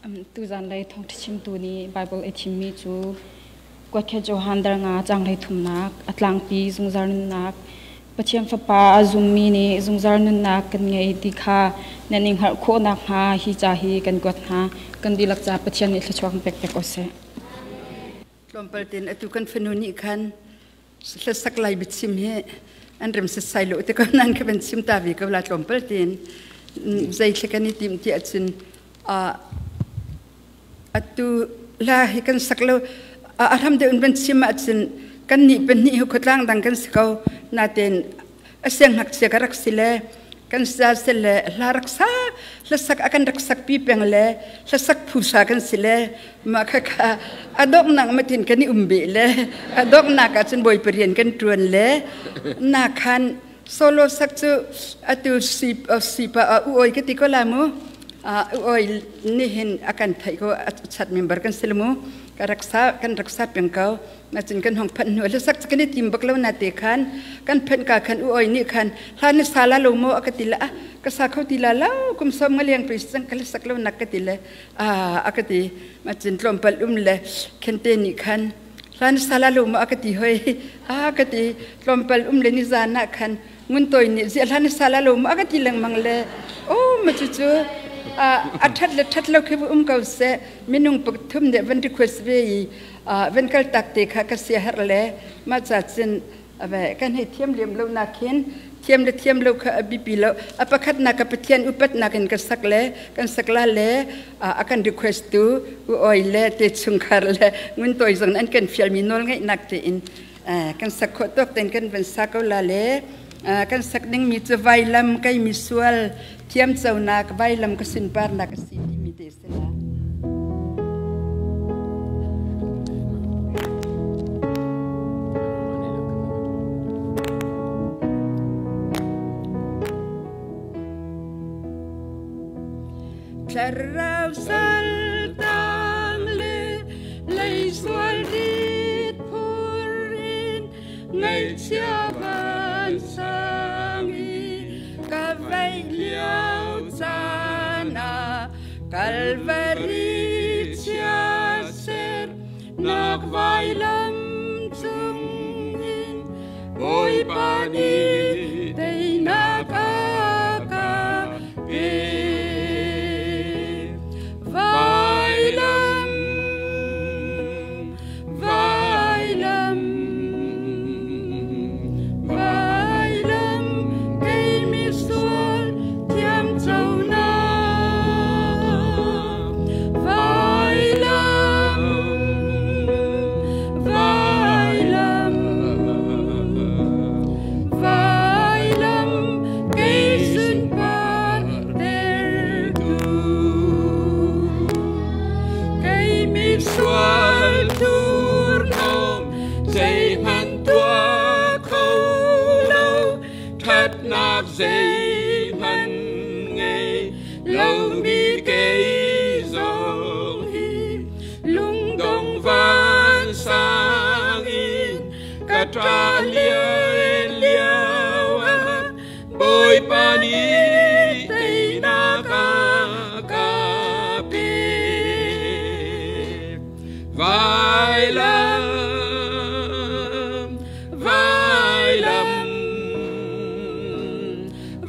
Tuzan lei thawngṭha chimtu nih Baibal i thimmi cu Kuatkhet Johan dar nga caang thumnak, a tlangpi zungzal nunnak, Pathian Fapa a zummi nih zungzal nunnak kan ngei ti kha nan i hngalh khawh nakhnga hi ca hi kan kuat hna. Kan dihlak ca Pathian nih thluachuak in pek pek ko seh. Tlawmpal tein atu kan fanu nih khan hlasak lai biachim hi an rem setsai lo te ko nan ka van chim ta ve ko la tlawmpal tein zei thla kan i tim ti ahcun atu la hi kan sak lo a hram deuh in van chim ahcun kan nih pahnih hi khuatlang dang kan si ko natein a sianghngakchia ka rak si le kan sa se le hla rak sa hlasak a kan rak sak pi peng le hlasak phusa kan si le mah kha kha a donghnak matin kan i um be le a donghnak ah cun bawipa rian kan ṭuan le na khan solo sak cu atu si sipa u oi ka ti ko la mu u oi nihin a kan theih ko a chat member kan si le mu ka rak sa kan rak sa peng ko Nacun kan hong phanh hnu hlasak cu kan i tim bak lo na te khan kan phanh ka khan u oi nih khan hla na sa la lo maw a ka ti la ka sa kho ti la lo kum som nga liang pe cang ka hlasak lo nak ka ti le a a ka ti macun tlawmpal um le khente nih khan hla na sa la lo maw a ka ti hoi a ka ti tlawmpal um le ni zan ah khan ngun toi nih zia hla na sa la lo maw a ka ti lengmang le o ma cu cu a that le that lo khi um ko seh minung pathum nih van request ve i van kal tak te kha ka sia herh le mah ca cun kan hei thiam lem lo nak hin thiam le thiam lo kha a bipi lo a pakhat nak ka Pathian upat nak in ka sak le kan sak la le a kan request tu u oi le te chungkhar le ngun toi zong an kan fial mi nawl ngeih nak te in kan sak khawh tawk ten kan van sa ko la le kan sak ding mi cu vailam kai mi sual thiam conak vailam ka sunparnak a si timi te si la. Thlarau saltang le lei sual rit phur in ngaihchia vansang i ka veih lio caan ah Kalvari chia ser nak vailam cungin Bawipa nih teinak a ka pek. Vailam, vailam, vailam, kei misual thiam conak. Vailam, vailam, vailam, kei sunpar tertu. Kei misual thurhnawm, zeihmanh tuah kho lo, ṭhatnak zeihmanh ngei lomi kei zong hi lungdong vansang in ka ṭah lio lio ah Bawipa nih teinak a ka pek. Vailam, vailam,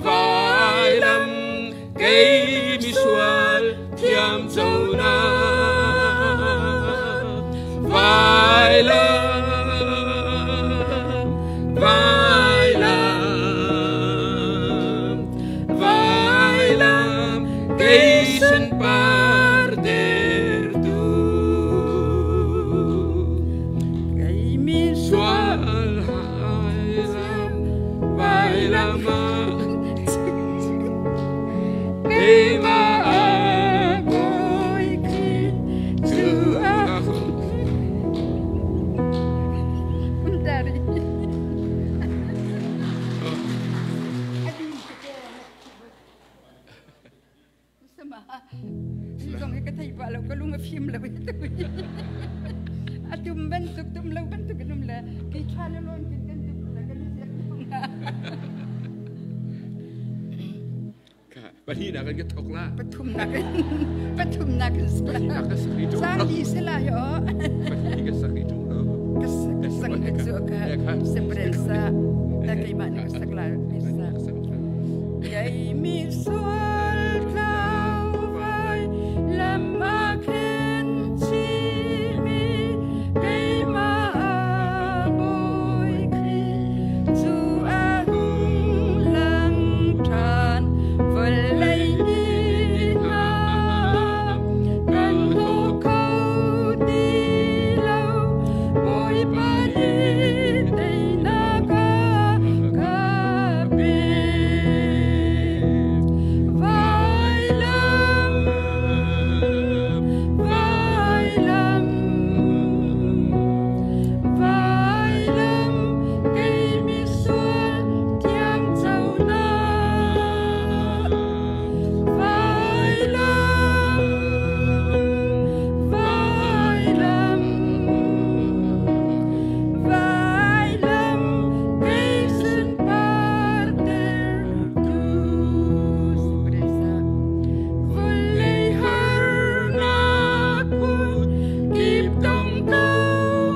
vailam, kei misual thiam conak. Vailam, vailam, vailam, kei sunpar tertu. Kei misual vailam, vailam ah keimah a Bawi Khrih cu a Daddy. Sama. Zong hi ka thei pa lo ka lung a fim lo a tum bantuk tum lo bantuk in um le kei thla le lawn kin kan tum le kan i ziak Ka. Pahnihnak in ka thok la. Pathumnak in pathumnak in sak la. Pahnihnak ka sak i ṭung. Cang li se la hi o. Pahnih ka sak i ṭung lo. Ka sang ka cu ka seprensa keimah nih ka sak la sa. Kei mi sual tlau vai lam a khen chimi keimah Bawi Khrih cu a hung lang ṭhan vawlei ni hna kan hmu kho ti lo Bawipa nih teinak a ka pek. Vailam, vailam, vailam, kei misual thiam conak. Vailam, vailam, vailam, kei sunpar tertu. Vawlei harnak phun kip tong ko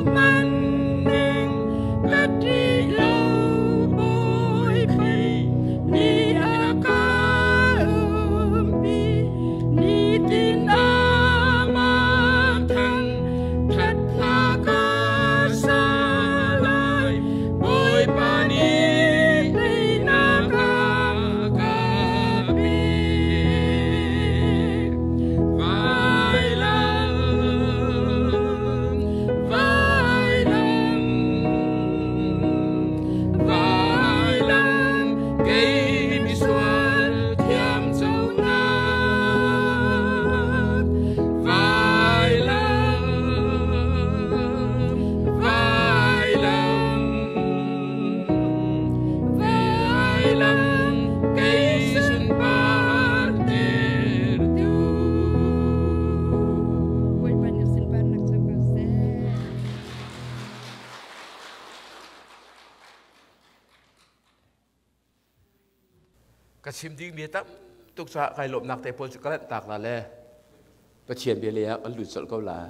hmanning ka ṭih lo Bawipa nih a ka umpi nitin amah thang ṭhat hla ka sa lai Bawipa nih teinak a ka pek. Vailam, vailam, vailam, kei misual thiam conak. Vailam, vailam, vailam, kei sunpar tertu. Bawipa nih sunparnak cu ko seh. Ka chim ding mi tam tuk caah kai lawmhnak te pawl cu ka lanh tak la le Pathian bia lei ah kan lut colh ko la.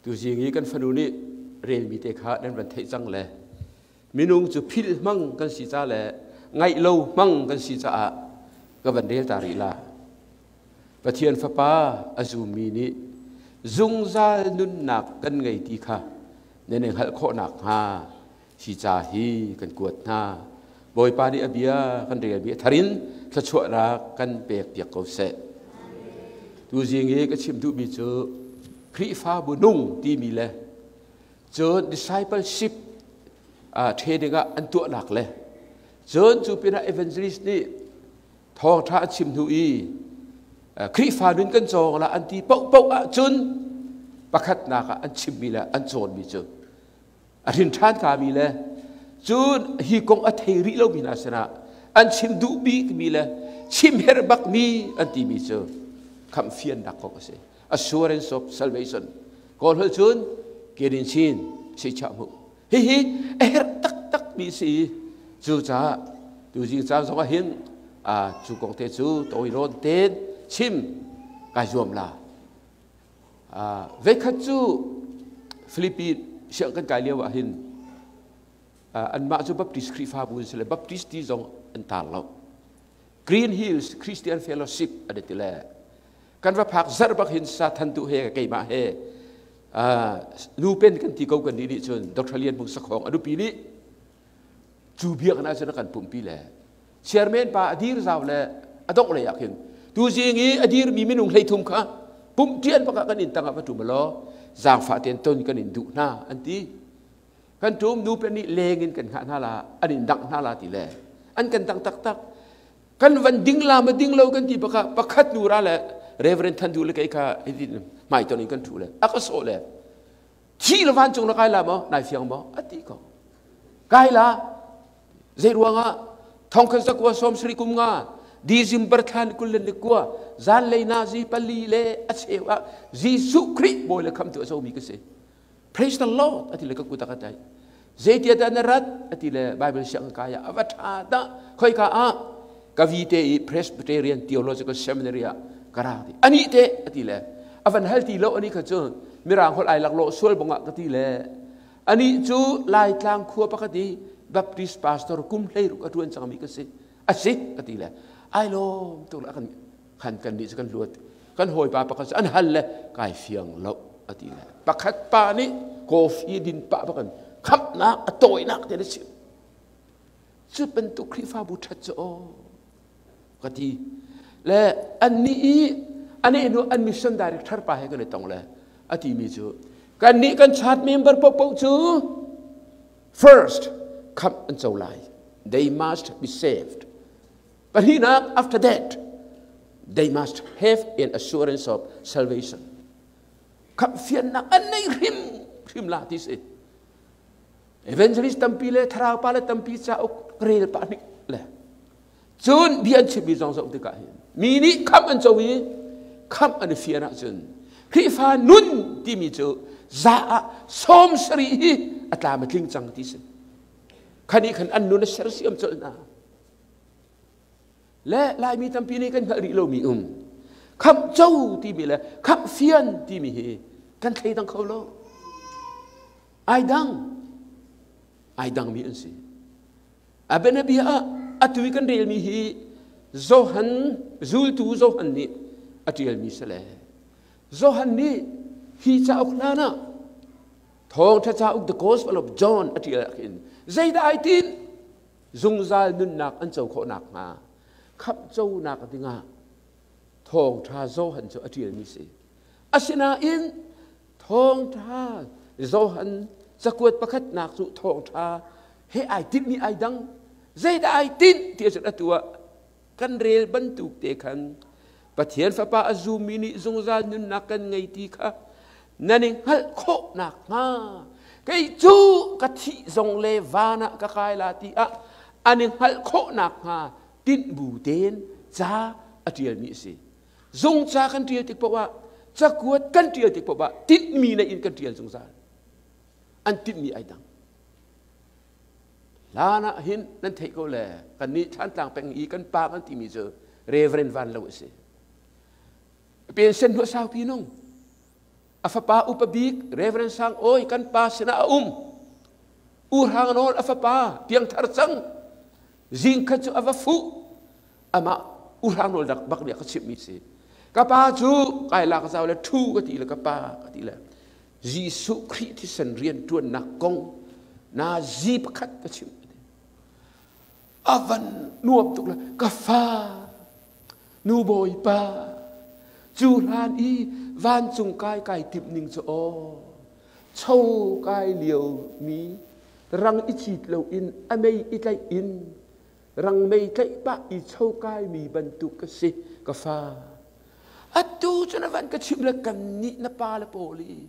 Tuzing i kan fanu nih relmi te kha nan van theih cang le minung cu philh hmang kan si ca le ngaih lo hmang kan si caah ka van rel ta rih la. Pathian Fapa a zummi nih zungzal nunnak kan ngei ti kha nan i hngalh khawh nakhnga hi ca hi kan kuat hna. Bawipa nih a bia kan relmi a thar in thluachuahnak kan pek piak ko seh. Tuzing i ka chim duhmi cu Khrihfabu nung timi le cun discipleship training ah an tuahnak le cun cu pinah evangelist nih thawngṭha a chim hnu i Khrihfa nun kan cawng la an ti paohpaoh ahcun pakhatnak ah an chimmi le an cawnmi cu a hrin ṭhan kami le cun hi kong a thei rih lomi hna sinah an chim duh bikmi le chim herh bakmi an timi cu khamhfiannak kong a si. Assurance of salvation. Kawl holh cun kerin chin si chah mu. Hihi a herh taktak mi si. Cucaah tuzing caan zong ah hin cu kong te cu tawirawn ten chim kai zuam la. Veikhat cu Philippines siang kan kai lio ah hin anmah cu Baptist Khrihfabu an si le Baptist ti zong an tar lo. Green Hills Christian Fellowship an ti le kan va phak zarh bak hin sa than tu he keimah he nu pen kan ti ko kan nih nih cun Dr. Lian Hmung Sakhong a nupi nih cu biakinn ah cun a kan pumpi le chairman pa a dir zau le a dongh lei ah khin tuzing i a dirmi minung 30 kha pumh ṭian bak ah kan inn tangah va ṭum law zaangfah tein ton kan in duh hna an ti. Kan ṭum nu pen nih leng in kan hngah hna la an in dangh hna la ti le an kan dangh taktak. Kan van ding la ma ding lo kan ti bak ah pakhat nu ra le Reverend Than Du le kei kha hmai ton in kan ṭhu le a ka sawh le thi le vancung na kai la maw nai fiang maw a ti ko. Kai la zei ruangah thongkhat zakua 75 kum nga December thla ni 22 zanlei na zi 4 le a cheu ah Jesuh Khrih Bawi le khamtu a comi ka si. Praise the Lord ati le ka kut a ka tlaih. Zeitia dah na rat ati le Bible siang kai ah a va ṭha dah khoi ka ah. Cavite i Presbyterian Theological Seminary ah ka ra ti. Ani te ati le avan hal ti lo ani kha cu mirang holh ai lak lo sual bongah ka ti le ani cu Laitlang khua pakhat i Baptist pastor kum 16 a tuan cangmi ka si. Asi ka ti le ai lawm tuk le kan khan kan nih cu kan luat kan hawipa pakhat cu an hal le kai fiang lo ati le pakhat pa nih coffee din pah bakan khamnak a tawinak te na chim. Cu bantuk Khrihfabu ṭhat cu aw ka ti le annih i aneh hnu an mission director pa he kan i tong le a timi cu kannih kan church member paohpaoh cu first khamh an co lai, they must be saved. Pahnihnak, after that they must have an assurance of salvation. Khamh fiannak an nei hrim hrim la ti si. Evangelist tampi le thlarau pa le tampi cauk rel pah hnik le cun bia an chimmi zong zoh tikah hin mi nih khamh an co i khamh an i fian ahcun Khrihfa nun timi cu za ah 70 hi a tlam a tling cang ti si. Khan i khan an nun a sersiam colh hna. Le Laimi tampi nih kan hngalh rih lomi um khamh co timi le khamh fian timi hi kan thleidang kho lo. Ai dang, ai dangmi an si. A bianabia ah atu i kan relmi hi Johan, zultu Johan nih a ṭialmi si le Johan nih hi cauk hlan ah Thawngṭha cauk, The Gospel of John, a ṭial ah khin zeidah ai tinh? Zungzal nunnak an co khawh nakhnga khamh conak dingah Thawngṭha Johan cu a ṭialmi si. Asinain Thawngṭha Johan cakuat pakhatnak cu thawngṭha he ai tinhmi ai dang. Zeidah ai tinh ti ahcun atu ah kan rel bantuk te khan Pathian Fapa a zummi nih zungzal nunnak kan ngei ti kha nan i hngalh khawh nakhnga kei cu ka thih zong le van ah ka kai la ti ah an i hngalh khawh nakhnga tinh bu tein ca a ṭialmi a si. Zung ca kan ṭial tik paoh ah, cakuat kan ṭial tik paoh ah tinhmi nei in kan ṭial zungzal. An tinhmi ai dang. Hlan ah hin nan theih ko le kannih Thlantlang peng i kan pa kan timi cu Reverend Van Lo a si. Pension hnu saupi nung. A fapa upa bik Reverend Sang Awi kan pa sinah a um. U Hrang Nawl a fapa piangthar cang. Zing khat cu a va fuh. Amah U Hrang Nawl dak bak nih a ka chimhmi si. Ka pa cu kai lak zau le thu ka ti le ka pa ka ti le Jesuh Khrih thisen rian ṭuannak kong na zi pakhat ka chimh. A van nuam tuk le ka fa nu bawipa cu hlan i vancung kai kai timh ning cu aw cho kai lio mi rang i cit lo in a mei i tlaih in rang mei tlaih pah i cho kai mi bantuk ka si ka fa. Atu cu na van ka chimh le kan nih na pa le pawl i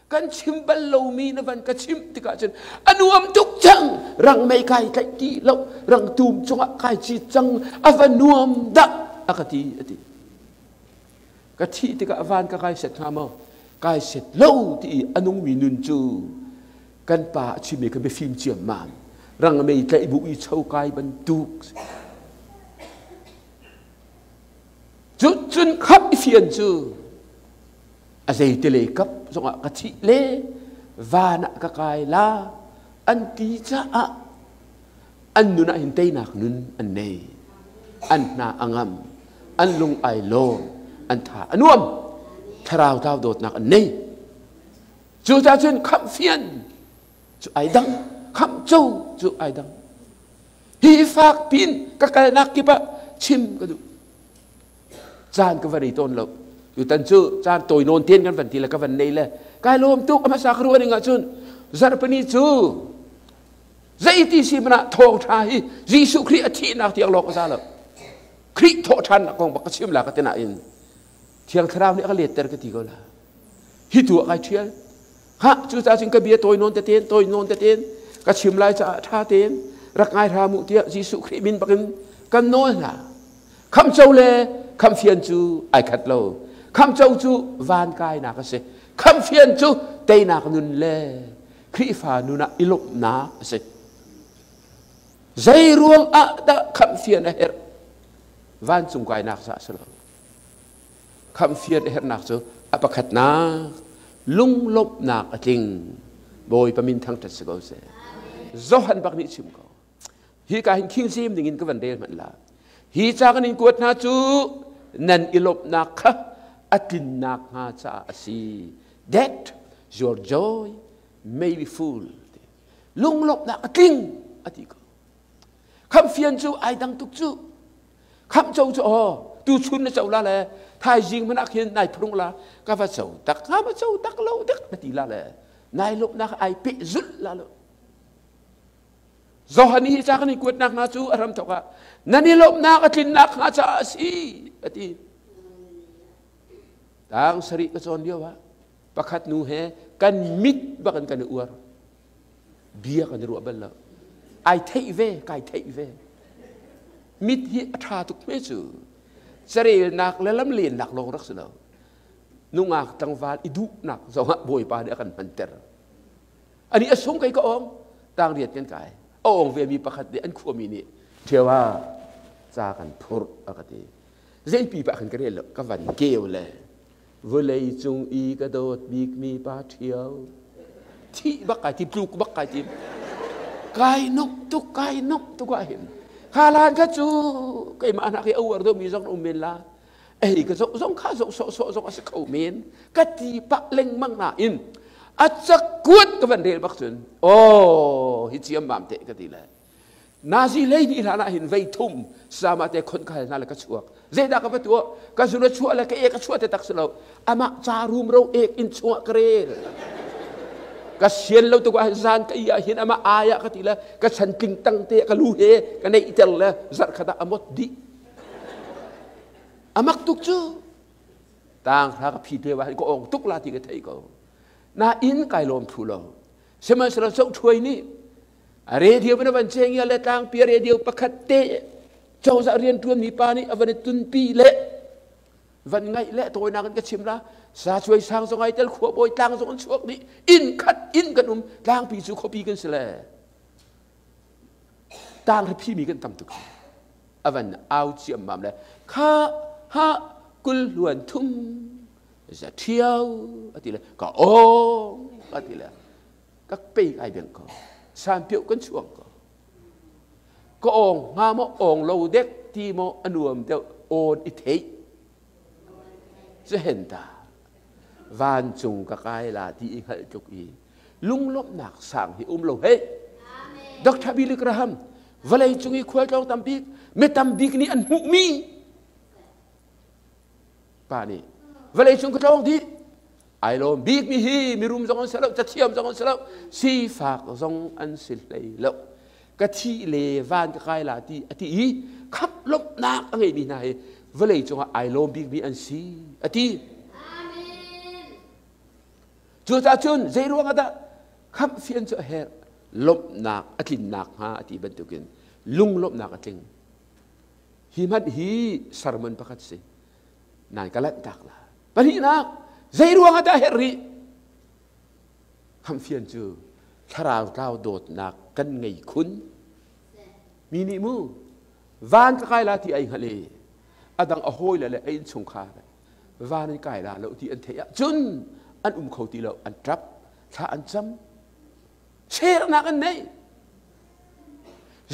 kan chim bal lomi na van ka chimh tikah cun a nuam tuk cang. Rang mei kai tlaih ti lo, rang tum cungah kai cit cang, a va nuam dah a ka ti a ti. Ka thih tikah van ka kai set hnga maw kai set lo ti i a nungmi nun cu kan pa a chimmi ka biafim ciammam rang mei tlaih bu i cho kai bantuk cu. Cun khap i fian cu a zeitile kap zongah ka thih le van ah ka kai la an ti caah an nun ah hin teinak nun an nei, an hna a ngam, an lung ai lawm, an tha a nuam, thlarau tlau dawtnak an nei. Cu ca cun khamh fian cu ai dang, khamh co cu ai dang. Hi fak pin ka kalnak kip ah chim ka duh. Caan ka va nei tawn lo. Tutan cu caan tawi nawn ten kan van ti le ka van nei le kai lawm tuk. A hmasa ka ruah ning ahcun zarhpini cu zeiti si mana thawngṭha hi Jesuh Khrih a thihnak tiang lawng ka za lo, Khrih thawhṭhannak kong bak ka chim la ka ti nain Thiang Thlarau nih a ka letter ka ti ko la. Hi tu ah kai ṭhial ha. Cucaah cun ka bia tawi nawn teten tawi nawn teten ka chim lai caah ṭha tein rak ngai hram u tiah Jesuh Khrih min bakin kan nawl hna. Khamco le khamfian cu ai khat lo. Khamco cu van kainak a si, khamfian cu teinak nun le Khrihfa nun ah i lawmhnak a si. Zei ruang ah dah khamfian a herh? Vancung kainak ca a si lo. Khamhfian a herhnak cu a pakhatnak lunglawmhnak a tling. Bawipa min thangṭhat si ko seh. Johan bak nih chim ko. Hi ka hin King James ding in ka van rel hmanh la. Hi ca kan in kuat hna cu nan i lawmhnak kha a tlinnak hnga caah a si. That your joy may be full. Lunglawmhnak a tling a ti ko. Khamhfian cu ai dang tuk cu. Khamh co cu aw tu chun na co la le thaizing hmanh ah khin nai phurung la ka va co tak nga ma co tak lo dek na ti la le nai lawmhnak ai peh zulh la lo. Johan hi ca kan in kuatnak hna cu a ram thok ah nan i lawmhnak a tlinnak hnga caah a si a ti. Tang sarih ka cawn lio ah pakhat nu he kan mit bak in kan i uar. Bia kan i ruah bal lo. Ai theih ve, kai theih ve. Mit hi a ṭha tuk hme cu. Carelnak le lamlennak lawng rak si lo. Nungak tlangval i duhnak zongah Bawipa nih a kan hmanter. Ani a sung kei ka ong tang riat kan kai. A ong ve mi pakhat nih an khuami nih ṭheo ah ca kan phurh a ka ti. Zeipi pa khan ka rel lo ka van keu le vawlei cung i ka dawt bik mi pa ṭhio thih bak kai tim tluk bak kai tim kai nok tuk kai nok tuk ah hin kha lan kha cu keimah nak i a uar deuh mi zong um men la ei ka zoh zong kha zoh sawh sawh zong a si kho men ka ti pah lengmang nain a cakuat ka van rel bak cun oh hi ciam mam te ka ti le Nazi lei ni hlan ah hin vei thum sama te khon ka hal hna le ka chuak zeidah ka va tuah ka zun a chuah le ka ek a chuah te tak si lo amah ca rum ro ek in chungah ka rel ka sian lo tuk ah zan ka i ah hin amah ai ah ka ti le ka chan tling tang te ka lu he ka neih ter le zarh khat ah a mot dih amak tuk cu tang hra ka phi te wa ka ong tuk la ti ka thei ko na in kai lawm thlu lo sihmanhsehlaw so thuai nih radio van van cheng ya le tlangpi radio pakhat te cozah riantuan mi pa nih a van i tunpi le van ngaih le tawinak in ka chim la sa chuai sang zong ai tel khua bawi tlang zong an chuak dih inn khat inn kan um tlangpi cu khuapi kan si le tang phi mi kan tam tuk a van au ciam mam le kha ha kul hluan thum za thiau ati le ka ong ati le ka pe ai beng ko san pio kan chuang ko ka ong nga mo ong lo dek ti mo anuam deuh on i thei hen ta vancung ka kai la ti i hngalh tluk i lunglawmhnak sang hi um lo hei Dr. Billy Graham vawlei cung i khualtlawng tambik mi tambik nih an hmuhmi pa nih vawlei cung ka tlawng dih ai lawm bik mi hi mirum zong an si lo cathiam zong an si lo sifak zong an si hlei lo ka thi le van ka kai la ti a ti i khap lawmhnak a ngeimi hna hi vawlei cungah ai lawm bik mi an si a ti. Cucaah cun zei ruang ah dah khamh fian cu a herh? Lawmhnak a tlinnak hnga a ti bantukin lunglawmhnak a tling. Hi hmanh hi sermon pakhat si. Nan ka lanhtak la. Pahnihnak, zei ruang ah dah a herh rih? Khamh fian cu thlarau tlau dawtnak kan ngei khun. Mi nih mu van ka kai la ti ai hngalh i a dang a hawile le a innchungkhar van in kai la lo ti an theih ahcun an um kho ti lo an ṭap thla an cam sernak an nei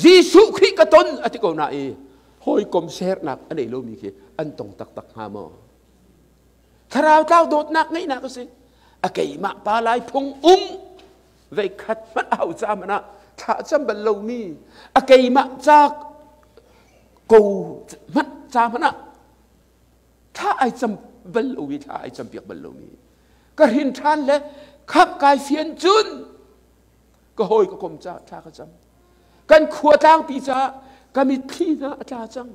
Jesuh Khrih ka ton a ti ko na i hawikom sernak a nei lomi khi an tong taktak hnga maw thlarau tlau dawtnak ngeihnak a si a keimah pa lai phung um vei khat hmanh a hau ca hmanh ah thla cam bal lomi a keimah ca ko hmanh ca hmanh ah thla ai cam bal lomi thla ai cam piak bal lomi ka hrin ṭhan le khap kai fian cun ka hawi ka kom ca thla ka cam kan khua tlangpi caah ka mitthli hna a tla cang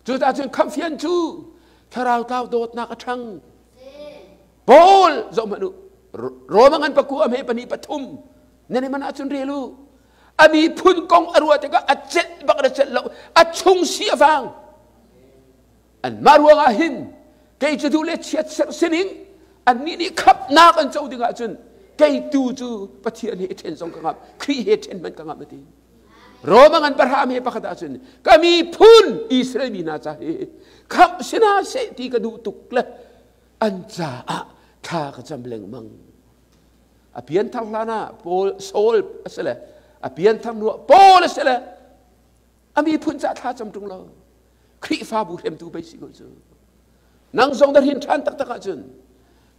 cucaah cun khamh fian cu thlarau tlau dawtnak a ṭhang Paul zoh hmanh u Roma ngan pakua hme pahnih pathum nan i man ahcun rel u a miphun kong a ruah tikah a celh bak na celh lo a chung si a vang anmah ruangah hin kei cu duh le chiat serh sining annih nih khapnak an co ding ahcun kei tu cu Pathian he ṭhen zong ka ngap Khrih he ṭhen hmanh ka ngap na ti. Roma ngan pahra me pakhat ahcun ka miphun Israel mi hna ca hi khamh si hna seh ti ka duh tuk le an caah thla ka cam lengmang. A pianthar hlan ah Paul Saul a si le a pianthar hnu ah Paul a si le a miphun caah thla cam ṭung lo. Khrihfabu hremtu pei si ko cu. Nang zong na rin ṭhan taktak ahcun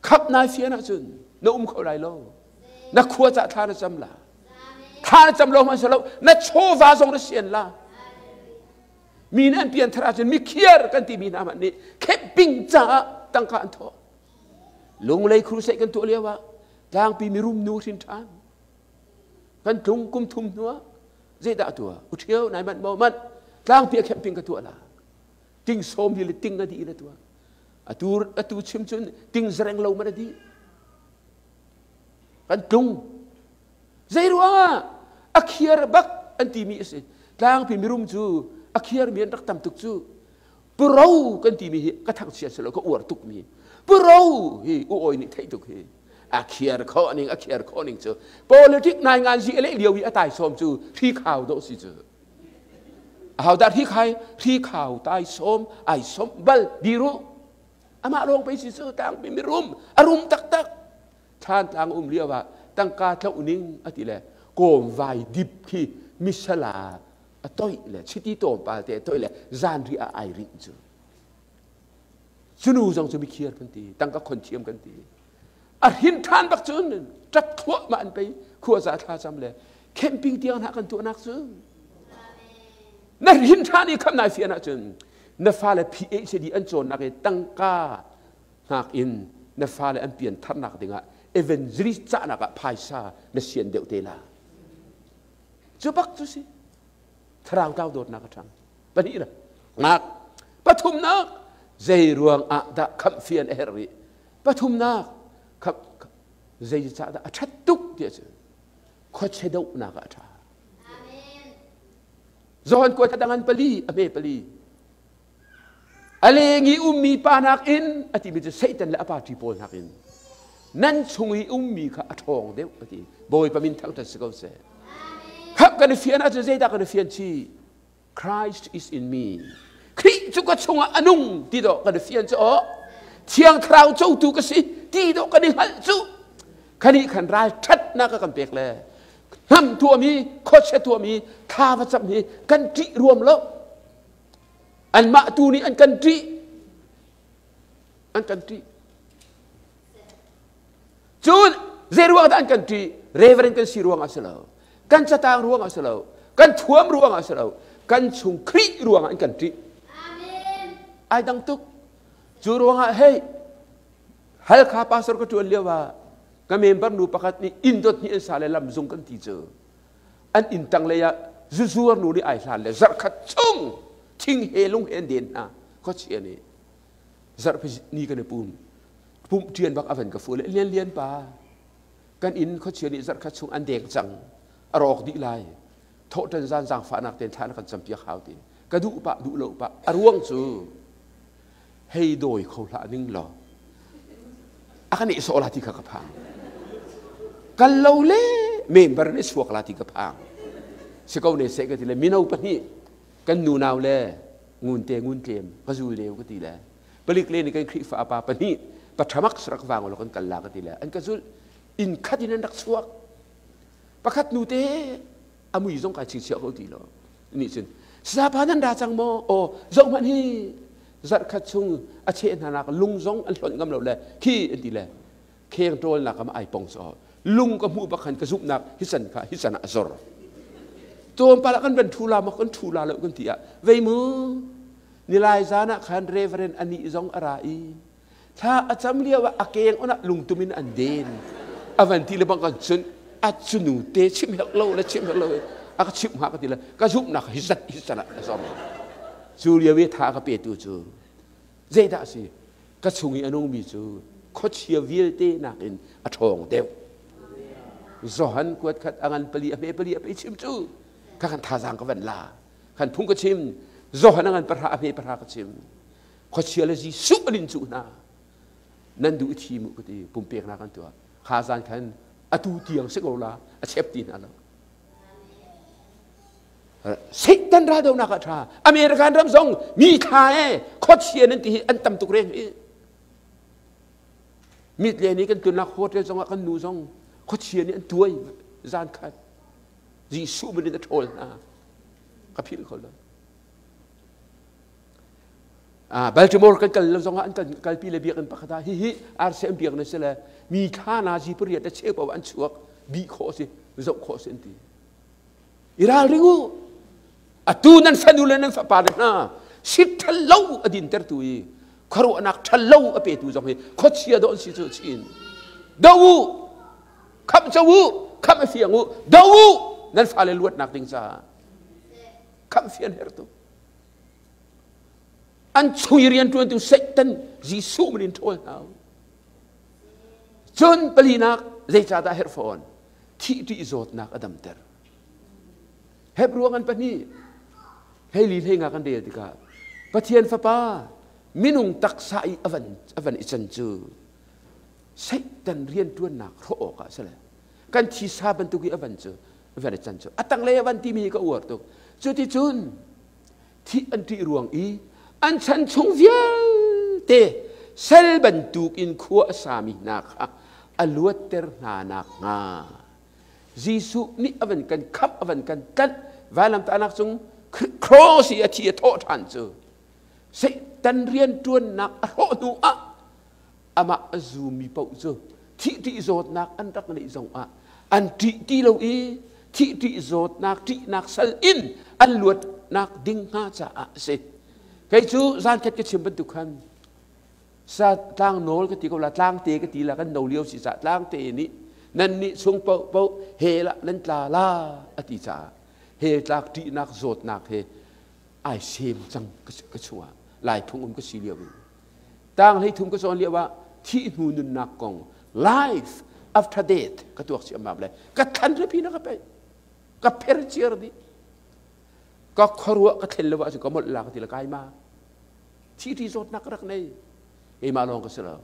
khap nai fian ahcun na um kho lai lo. Na khua cah thla na cam la. Thla na cam lo hmanh lo na chawva zong na sian la. Mi nih an pian thar ahcun mikhiar kan timi hna hmanh nih camping caah tangka an thawh. Lunglei crusade kan tuah lio ah tlangpi mirum nu hrin ṭhan. Kan tlung kum thum hnuah zeidah tuah? U ṭhio nai manh maw manh? Tlangpi a camping ka tuah la. Ting sawm hi le ting a dih in a tuah. Atu atu chim cun ting zareng lo man a dih. Kan tlung. Zei ruangah a khiar bak an timi a si. Tlangpi mirum cu a khiar mi an rak tam tuk cu. Puro kan timi hi ka thangchia si lo ka uar tuk mi. Puro hi u oi nih theih tuk hi. A khiar khawh ning a khiar khawh ning cu politic nai ngan zi le lio i a tai sawm cu hri khau do si cu. Ahodah hri khai hri khau tai sawm ai sawm bal diru amah lawng pei si cu tlangpi mirum a rum taktak Thlantlang um lio ah tangka tloh ning a ti le kawm vai dip khi misala a toih le chiti tawmpal te a toih le zanri ah ai rinh cu cunu zong cu mikhiar kan ti tangka khon thiam kan ti a hrin ṭhan bak cun ṭap thluahmah an pei khua za thla cam le camping tiang hna kan tuahnak cu na hrin ṭhan i kham nai fian ahcun na fale PhD an cawnnak i tangka hnak in na fale an pian tharnak dingah evangelist cahnak ah phaisa na sian deuh te la cu bak cu si thlarau tlau dawtnak a ṭhang pahnih na ngak pathumnak zei ruang ah dah khamh fian a herh rih Pathumnak, zeicahdah a ṭhat tuk ti ahcun khuachia dohnak ah a ṭha. Johan kuat a dangan pali, a hme pali. A leng i ummi pa nakin a timi cu Satan le a party pawl nakin nan chung i ummi kha a ṭhawng deuh a ti. Bawipa min thangṭhat si ko seh. Khap kan i fian ahcun zeidah kan i fian chih? Christ is in me. Khrih cu ka chungah a nung ti dawh kan i fian cu aw. Thiang Thlarau cotu ka si ti dawh kan i hngalh cu. Khanih khan ral ṭhatnak a kan pek le hnam tuahmi, khuachia tuahmi, thla va cam hi kan ṭih ruam lo. Anmah tu nih an kan ṭih. An kan ṭih. Cun zei ruang dah an kan ṭih? Reverend kan si ruang ah si lo. Kan catang ruang ah si lo. Kan thuam ruang ah si lo. Kan chung Khrih ruang ah an kan ṭih. Ai dang tuk. Cu ruangah hei Halkha pastor ka ṭuan lio ah ka member nu pakhat nih inn dot hnih an sa le lamzung kan ti cu an inn tang lei ah zuzuar nu nih ai hlan le zarhkhat chung thing he lung he an den hna khuachia nih zarhpi ni kan i pum pumh ṭian bak a van ka fuh le lian lian pa kan inn khuachia nih zarhkhat chung an deng cang a rawk dih lai thawhṭan zan zaangfahnak tein thla na kan campiak hau ti ka duh pah duh lo pah a ruang cu hei dawi kho hlah ning law a ka nih sawh la ti kha ka phang kal lo le member nih suak la ti ka phang si ko ne seh ka ti le mino pahnih kan nu nau le ngun te ngun tlem ka zul leu ka ti le palik le nih kan Khrihfa pa pahnih pathamak sarak vang lo kan kal la ka ti le an ka zulh inn khat in an rak chuak pakhat nu te a mui zong kai chingchiah ko ti lo nih cun sapa nan ra cang maw aw zoh hmanh hi zarh khat chung a cheh hna nak lung zong an hlonh ngam lo le khi an ti le kheng ṭawl nak am ai pong so lung ka hmuh bak khan ka zumhnak hi can kha hi can ah a zor tlawmpal ah kan van ṭhu la maw kan ṭhu la lo kan ti ah vei mu nilai zan ah khan reverend anih zong a ra i thla a cam lio ah a keng on ah lungtum in an den a van ti le bang kan cun a cunu te chim herh lo le chim herh lo a ka chimh hnga ka ti le ka zumhnak hi zat hi can ah a zor cu lio i tha ka petu cu zeidah a si ka chung i a nungmi cu khuachia vialte nakin a ṭhawng deuh Johan kuat khat a ngan pali a hme pali a pe chim cu ka kan thazaang ka van la kan phung ka chim Johan a ngan pahra a hme pahra ka chim khuachia le Jesuh an in cuh hna nan duh i thi mu ka ti pumpeknak an tuah kha zan khan atu tiang si ko la a chep ti hna lo. Satan raldonak ah ṭha. American ram zong mi thla e khuachia nan ti hi an tam tuk reng hi. Mit le nih kan tlunnak hotel zong ah kan nu zong khuachia nih an tuai zan khat. Jesuh min in a ṭhawl hna. Ka philh kho lo. Baltimore kan kal lo zong ah an kan kalpi le biakinn pakhat ah hihi RCM biakinn a si le mi thla na zi pariat a cheu paoh an chuak bih khawh a si zoh khawh a si an ti. I ralring u. Atu nan fanu le nan fapa le hna sit ṭhal lo a dintertu i khuaruahnak ṭhal lo a petu zong hi khuachia dawh an si cu chin. Do u! Khamh co u! Khamh a fiang u! Do u! Nan fale luatnak ding caah khamh fian hertu. An chung i rianṭuantu Satan Jesuh min in ṭhawl hna u. Cun palinak zeicahdah herh fawn? Thih ṭih zawtnak a damter. Hebru ngan pahnih hleili hleinga kan rel tikah Pathian Fapa minung taksa i a van i can cu Satan rianṭuannak hrawh awkah a si le kan thisa bantuk i a van cu a van i can cu a tanglei a van timi hi ka uar tuk. Cuticun thih an ṭih ruang i an chan chung vialte sal bantukin khua a sami hna kha a luatter hna nakhnga Jesuh nih a van kan khamh a van kan tlanh vailamtahnak cung cross i a thi a thawh ṭhan cu Satan rianṭuannak a hrawh hnu ah amah a zummi paoh cu thih ṭih zawtnak an rak neih zongah an ṭih ti lo i thih ṭih zawtnak ṭihnak sal in an luatnak ding hnga caah a si. Kei cu zan khat ka chim bantuk khan sa tlang nawl ka ti ko la tlang te ka ti la kan no lio si ca tlang te nih nan nih chung paoh paoh he la nan tla la a ti caah he tlak ṭihnak zawtnak he ai sem cang ka chungah lai phung um ka si lio in tang hlei thum ka cawn lio ah thih hnu nunnak kong life after death ka tuak ciammam le ka thlan repi na ka pe ka pher ciar dih ka khuaruah ka thlen lo ahcun ka molh la ka ti le kai ma thi ṭi zawtnak ka rak nei keimah lawng ka si lo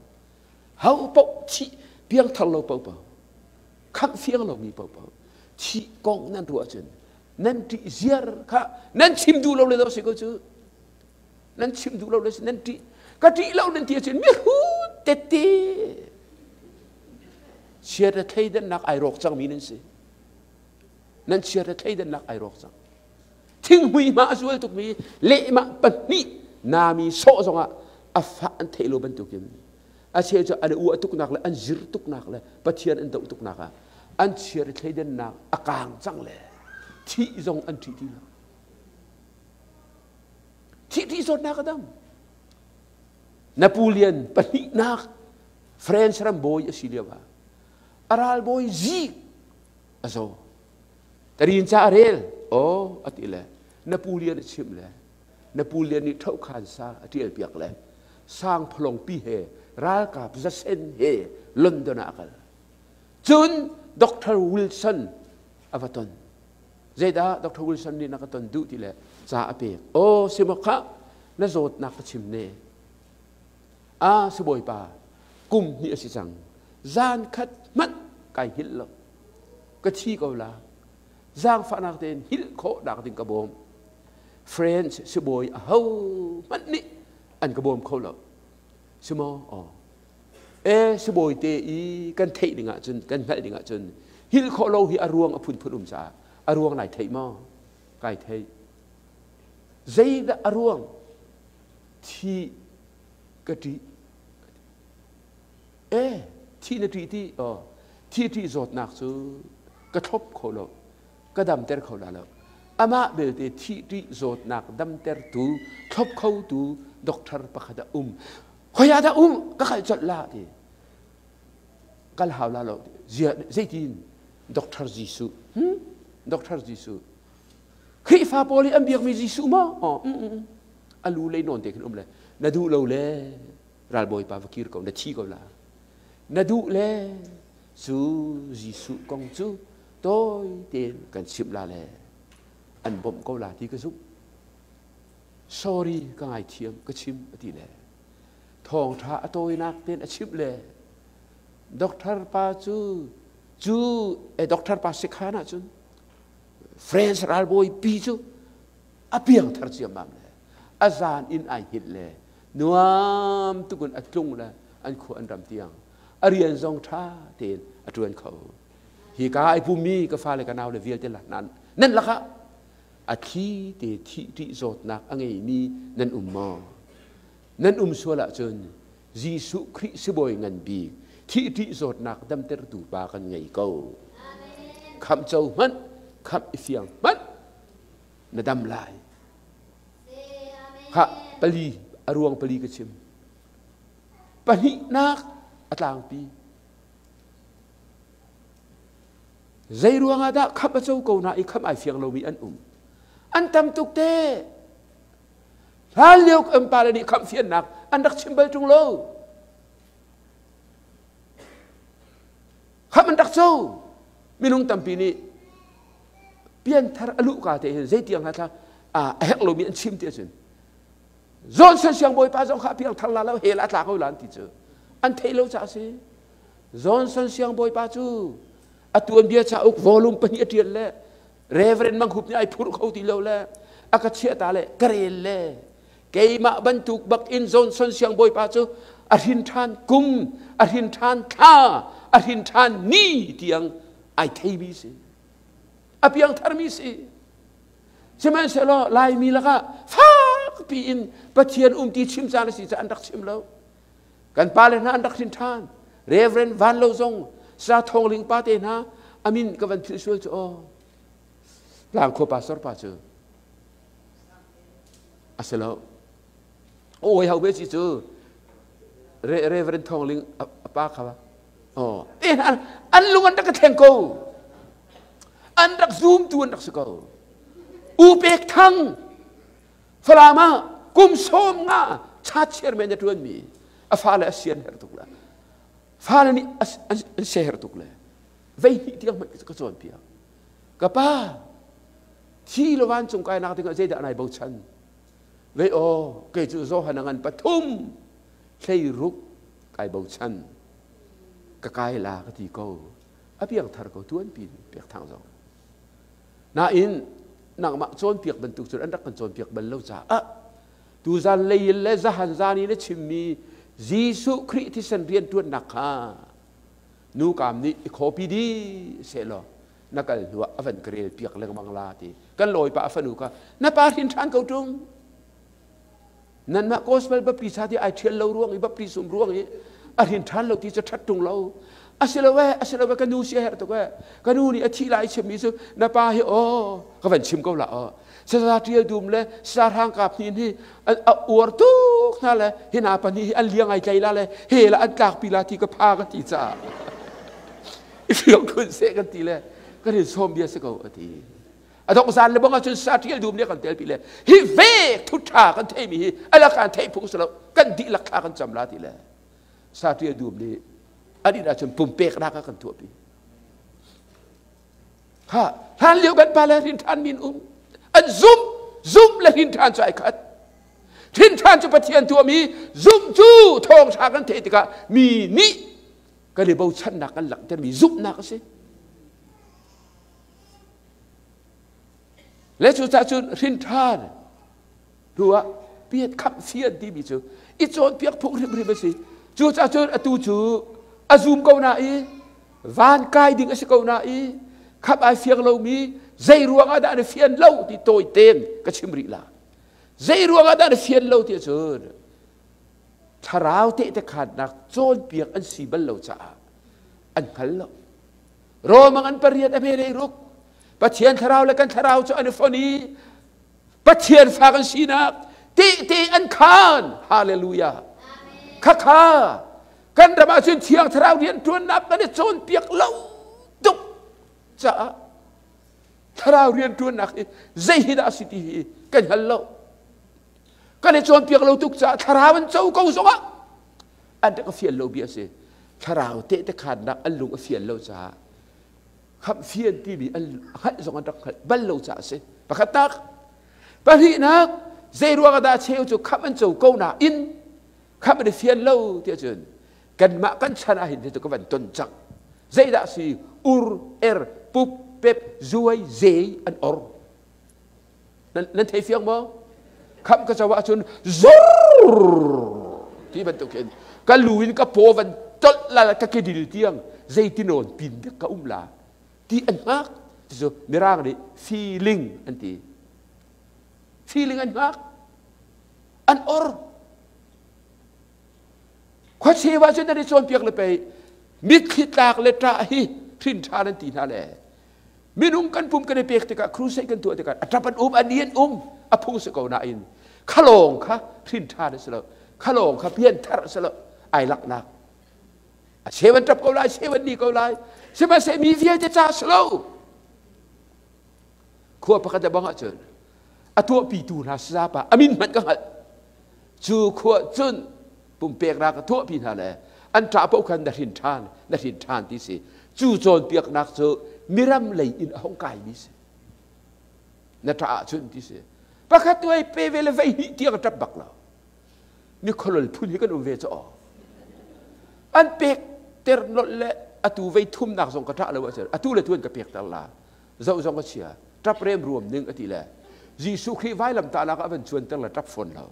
ho paoh thi piangthar lo paoh khamh fiang lomi paoh thi kong nan ruah cun nan ṭih ziar kha nan chim duh lo le do si ko cu nan chim duh lo le si nan ṭih ka ṭih lo nan ti ahcun mihrut tette chiat a thleidannak ai rawk cangmi nan si nan chiat a thleidannak ai rawk cang thinghmui hma a zual tukmi lehmah pahnih nami sawh zongah a fah an theih lo bantukin a cheu cu an uah tuknak le an zir tuknak le Pathian an doh tuknak ah an chiar i thleidannak a kaang cang le thih zong an ṭih ti lo thih ṭih zawtnak a dam Napoleon pahnihnak France ram bawi a si lio ah a ralbawi zik a zaw Tarin ca a rel aw a ti le Napoleon a chimh le Napoleon nih ṭhohkhan sa a ṭial piak le sangphalawng pi he ralkap zasen he London ah a kal. Cun Dr. Wilson a va ton. Zeidah Dr. Wilson nih na ka ton duh ti le ca a pek. Aw simaw khah na zawtnak ka chim ne. A sibawipa kum hnih a si cang. Zan khat hmanh kai hngilh lo. Ka thi ko la. Zaangfahnak tein hngilh khawh nak ding ka bawm. French sibawi a ho hmanh nih an ka bawm kho lo. Simaw? Aw. E sibawi te i kan theih ding ahcun kan hngalh ding ahcun hngilh khawh lo hi a ruang a phunphun um caah a ruang nai theih maw? Kai theih. Zeidah a ruang? Thi ka ṭih. E thi na ṭih ti? Aw. Thi ṭih zawtnak cu ka thlop kho lo. Ka damter kho la lo. Amah belte thih ṭih zawtnak damtertu, thlop khotu doctor pakhat a um. Khoi ah dah um? Ka kal colh la ti. Kal hau la lo. Zia zeitin? Doctor Jesuh. Hmm? Doctor Jesuh. Khrihfa pawl i an biakmi Jesuh maw? Aw, mm, A lu lei nawn te khin um le na duh lo le ralbawipa va kir ko na thi ko la. Na duh le cu Jesuh kong cu tawi tein kan chimh la le an bawmh ko la ti ka zumh. Sorry ka ngaithiam ka chim a ti le thawngṭha a tawinak tein a chimh le doctor pa cu cu e doctor pa sikhan ahcun France ralbawi pi cu A piang thar ciammam le a zan in ai hngilh le nuam tukun a tlung le an khua an ram tiang a rian zong ṭha tein a ṭuan kho. Hi ka ai pummi ka fale ka nau le vialte la nan nan lakah a thli te thih ṭih zawtnak a ngeimi nan um maw? Nan um sual ahcun Jesuh Khrih sibawi ngan bik thih ṭih zawtnak damtertu pa kan ngei ko. Khamh co hmanh, khamh i fiang hmanh na dam lai. Khah pali a ruang pali ka chim. Pahnihnak a tlangpi. Zei ruangah dah khamh a co ko na i khamh ai fiang lomi an um. An tam tuk te. Hlan lio kan pale nih khamh fiannak an rak chim bal ṭung lo. Khamh an rak co. Minung tampi nih pianthar a luhka te hin zeitiang hna thla a herh lomi an chim ti ahcun Johnson siangbawipa zong kha piangthar la lo hell a tla ko la an ti cu an theih lo caah si Johnson siangbawipa cu a tuanbia cauk volume pahnih a ṭial le Reverend Mang Hup nih ai phurh kho ti lo le a ka chiah ta le ka rel le keimah bantuk bak in Johnson siangbawipa cu a hrin ṭhan kum a hrin ṭhan thla a hrin ṭhan ni tiang ai theimi si a piangtharmi si sihmanhsehlaw Laimi lakah fakpi in Pathian um ti chim caan a si caah an rak chim lo kan pale hna an rak hrin ṭhan Reverend Van Lo zong Sa Thawng Ling pa te hna amin ka van philh sual cu aw Tlangkhua pastor pa cu a si lo oi hau be si cu Reverend Thawng Ling a pa kha oh an lung an rak ka thleng ko an rak zoom tu an rak si ko U Pek Thang Falam ah kum sawm nga cha chairman a ṭuanmi a fale a sian her tuk le fale nih an se her tuk le vei hnih tiang hmanh ka cawnpiak ka pa thi le vancung kainak dingah zeidah nai bochan vei aw kei cu Johan a ngan pathum hlei ruk kai bochan ka kai la ka ti ko a piang thar ko tuan pin pek thang zong Nain nangmah cawnpiak bantuk cun an rak kan cawnpiak bal lo caah tuzan lei le zahan zan i na chimmi Jesuh Khrih thisen rianṭuannak kha nukam nih i copy dih sehlaw na kal hnuah a van ka rel piak lengmang la ti kan lawipa a fanu kha na pa hrin ṭhan ko ṭung nanmah gospel baptist ti ai ṭhial lo ruang i baptism ruang i a hrin ṭhan lo ti cu ṭhat ṭung lo asiloe asiloe ka nu si a herh tuk e ka nu nih a thih lai chimmi cu na pa hi aw ka van chim ko la aw saza ṭial dum le saza hrang kap hnin hi a uar tuk hna le hi hna pahnih hi an liang ai tlai la le he la an tlakpi la ti ka pha ka ti caah i fiang khun seh kan ti le kan in sawm bia si ko a ti a dong zan le bang ahcun sa ṭial dum nih kan telpi le hi ve thuṭha kan theimi hi ala kan theih phung si lo kan dihlak thla kan cam la ti le sa ṭial dum nih an inn ahcun pumpeknak a kan tuahpi ha hlan lio kan pa le rin ṭhan min um an zum zum le rin ṭhan cu ai khat rin ṭhan cu Pathian tuahmi zum cu thawngṭha kan theih tikah mi nih kan i bochannak kan langhtermi zumhnak a si Le cucaah cun hrinṭhan hnu ah piat khamh fian timi cu i cawnpiak phung hrimhrim a si. Cucaah cun atu cu a zum ko na i van kai ding a si ko na i khamh ai fiang lomi zei ruangah dah na fian lo ti tawi tein ka chim rih la. Zei ruangah dah na fian lo ti ahcun thlarau tehte khaannak cawnpiak an si bal lo caah an hngal lo. Rom an pariat a hme ruk Pathian thlarau le kan thlarau cu an i fon i Pathian fa kan sinak tehte an khaan hallelujah khakha kan ram ah cun thiang thlarau rian ṭuannak kan i cawnpiak lo tuk caah thlarau rian ṭuannak hi zei hi dah a si ti hi kan hngal lo kan i cawnpiak lo tuk caah thlarau an co ko zongah an rak fian lo bia a si thlarau tehte khaannak an lung a fian lo caah khamh fian timi an hngalh zong an rak hngalh bal lo caah a si pakhatnak pahnihnak zei ruang dah cheu cu khamh an co ko nain khamh an i fian lo tiah cun kanmah kan chan ah hin cu ka van ton cang zeidah si ur er pup pep zuai zei an or. Nan thei fiang maw? Khamh ka co ahcun zur ti bantuk hin ka lu in ka paw van tolh la ka kedil tiang zeitinawn pin dek ka um la ti an hngak. Cu mirang nih feeling an ti. Feeling an hngak. An or. Khuacheu ah cun nan i cawnpiak le pei mitthli tlak le ṭah hi hrin ṭha nan ti hna le minung kan pum kan i pek tikah crusade kan tuah tikah a ṭap an um a ni an um a phung si ko nain khalawng kha hrin ṭha na si lo khalawng kha pian thar si lo ai laknak a cheu an ṭap ko lai cheu an ni ko lai sihmanhsehlaw mi vialte ca si lo khua pakhat le bang ahcun a tuahpitu hna sazapa a min hmanh ka hngalh cu khua cun pumpeknak a tuahpi hna le an ṭah paoh khan na hrin ṭhan na hrin ṭhan ti si cu cawnpiaknak cu miram lei in a hung kaimi si na ṭah ahcun ti si pakhat tu ei pe ve le vei hnih tiang a ṭap bak lo mi kholol phun hi kan um ve cu aw an pek ter nolh le atu vei thumnak zong ka ṭah lo ahcun atu le tu an ka pek ter la zoh zong a chia ṭap rem ruam ning a ti le Jesuh Khrih vailam tahnak ah van cuanter le ṭap fawn lo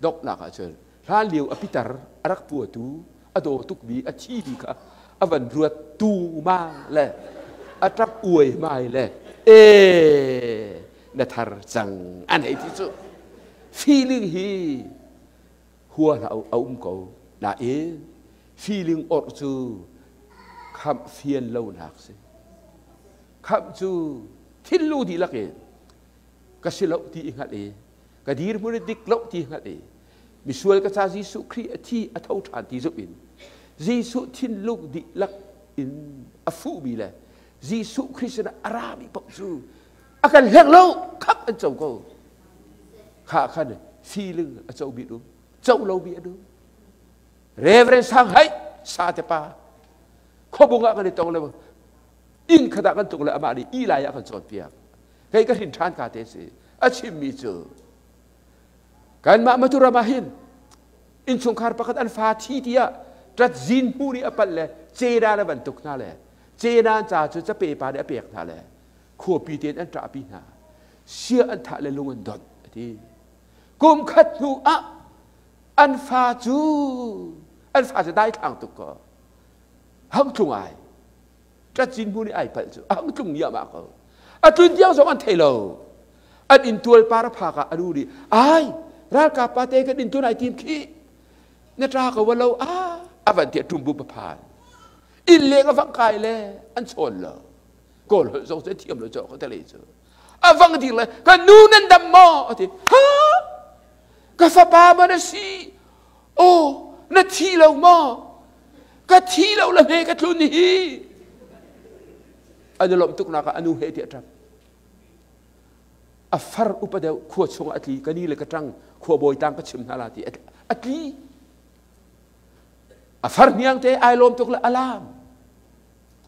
donghnak ahcun hlan lio a pitar a rak puatu a daw tukmi a thimi kha a van ruat tu ma le a ṭap uai mai le e na thar cang an hei ti cu feeling hi hua hlah a um ko nain feeling orh cu khamh fian lonak si khamh cu thinlung dihlak in ka si lo ti i hngalh i ka dirhmun i dik lo ti hngalh i misual ka ca Jesuh Khrih a thi a tho ṭhan ti zumh in Jesuh thinlung dihlak in a fuhmi le Jesuh Khrih sinah a rami paoh cu a kan hleng lo khap an co ko kha khan feeling a co bi dum co lo bi a dum Reverend Sang Hai sa te pa khuabung ah kan i tong le inn khat ah kan tuk le amah nih i lai ah kan cawnpiak kei ka hrin ṭhan ka te si a chimmi cu kanmah Mathura ah hin innchungkhar pakhat an fa thi tiah ṭat zin hmu nih a palh le cena le bantuk hna le cena ca cu cape pa nih a pek hna le khuapi tein an ṭahpi hna sia an thah le lung an donh a ti kum khat hnu ah an fa cu an fa cu daithlang tuk ko hang tlung ai ṭat zin hmu nih ai palh cu a hang tlung iahmah ko a tlun tiang zong an thei lo an inntual par a phak ah a nu nih ai ralkap pa te kan inntual ai tim khi na ṭa ko wa lo a a van tiah ṭum bu phan inn leng a vang kai le an chawn lo kawl holh zong cu thiam lo cawk ka tele cu a vang dir le ka nu nan dam maw a ti ha ka fapa ma na si oh na thi lo maw ka thi lo la hme ka tlun hi an i lawmh tuk nak ah anu he ti a ṭap a far upa deuh khua chung a tli ka ni le ka ṭang khua bawi tang ka chim hna la ti a tli a far hniang te ai lawm tuk le alam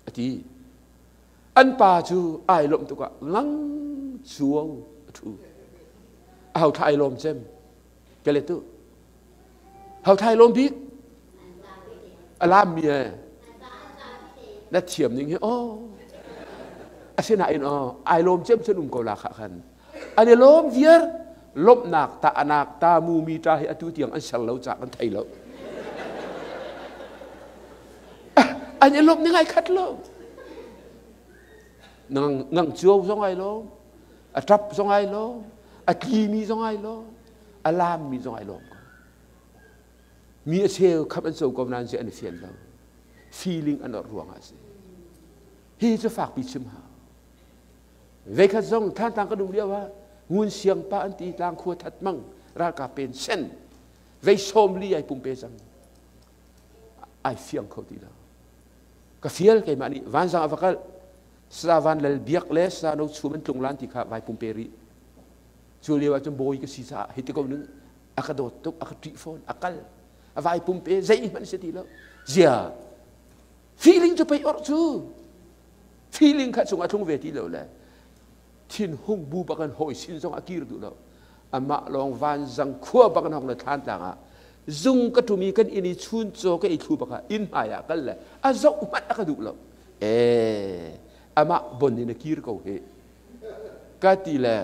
a ti an pa cu ai lawmh tuk ah ngang chuo a ṭhu a ho thla ai lawm cem ke le tu ho thla ai lawm bik a lam mi e na thiam ning hi oh asinain oh ai lawm cem cun um ko la kha khan an i lawm viar lawmhnak ta anak ta mu mi ta hi atu tiang an ser lo ca kan thei lo an i lawmh ning ai khat lo ngang ngang cuo zong ai lawm a ṭap zong ai lawm a tlimi zong ai lawm a laammi zong ai lawm ko mi a cheu khap an co ko nain si an i fian lo feeling an orh ruangah a si hi cu fakpi chim hau Veikhat zong Thantlang kan um lio ah Ngun Siang pa an ti tlang khua that mang ralkap pen sen vei sawm li ai pumpe cang ai fiang kho ti lo ka fial keimah nih vanzang a va kal sa van lal biak le sa no chum an tlung lan ti kha vai pumpe rih cu lio ah cun bawi ka si caah hi ti ko ning a ka dawt tuk a ka ṭih fawn a kal a vai pumpe zei hmanh si ti lo zia feeling cu pei orh cu feeling kha cung a tlung ve ti lo le thinhung bu bak an hawi sin zong a kir duh lo amah lawng vanzang khua bak an hong le thlan tlang ah zung ka ṭum i kan inn i chun caw ka i thlu bak ah inn hmai ah kal le a zoh hmanh a ka duh lo e amah bon in a kir ko hi ka ti le.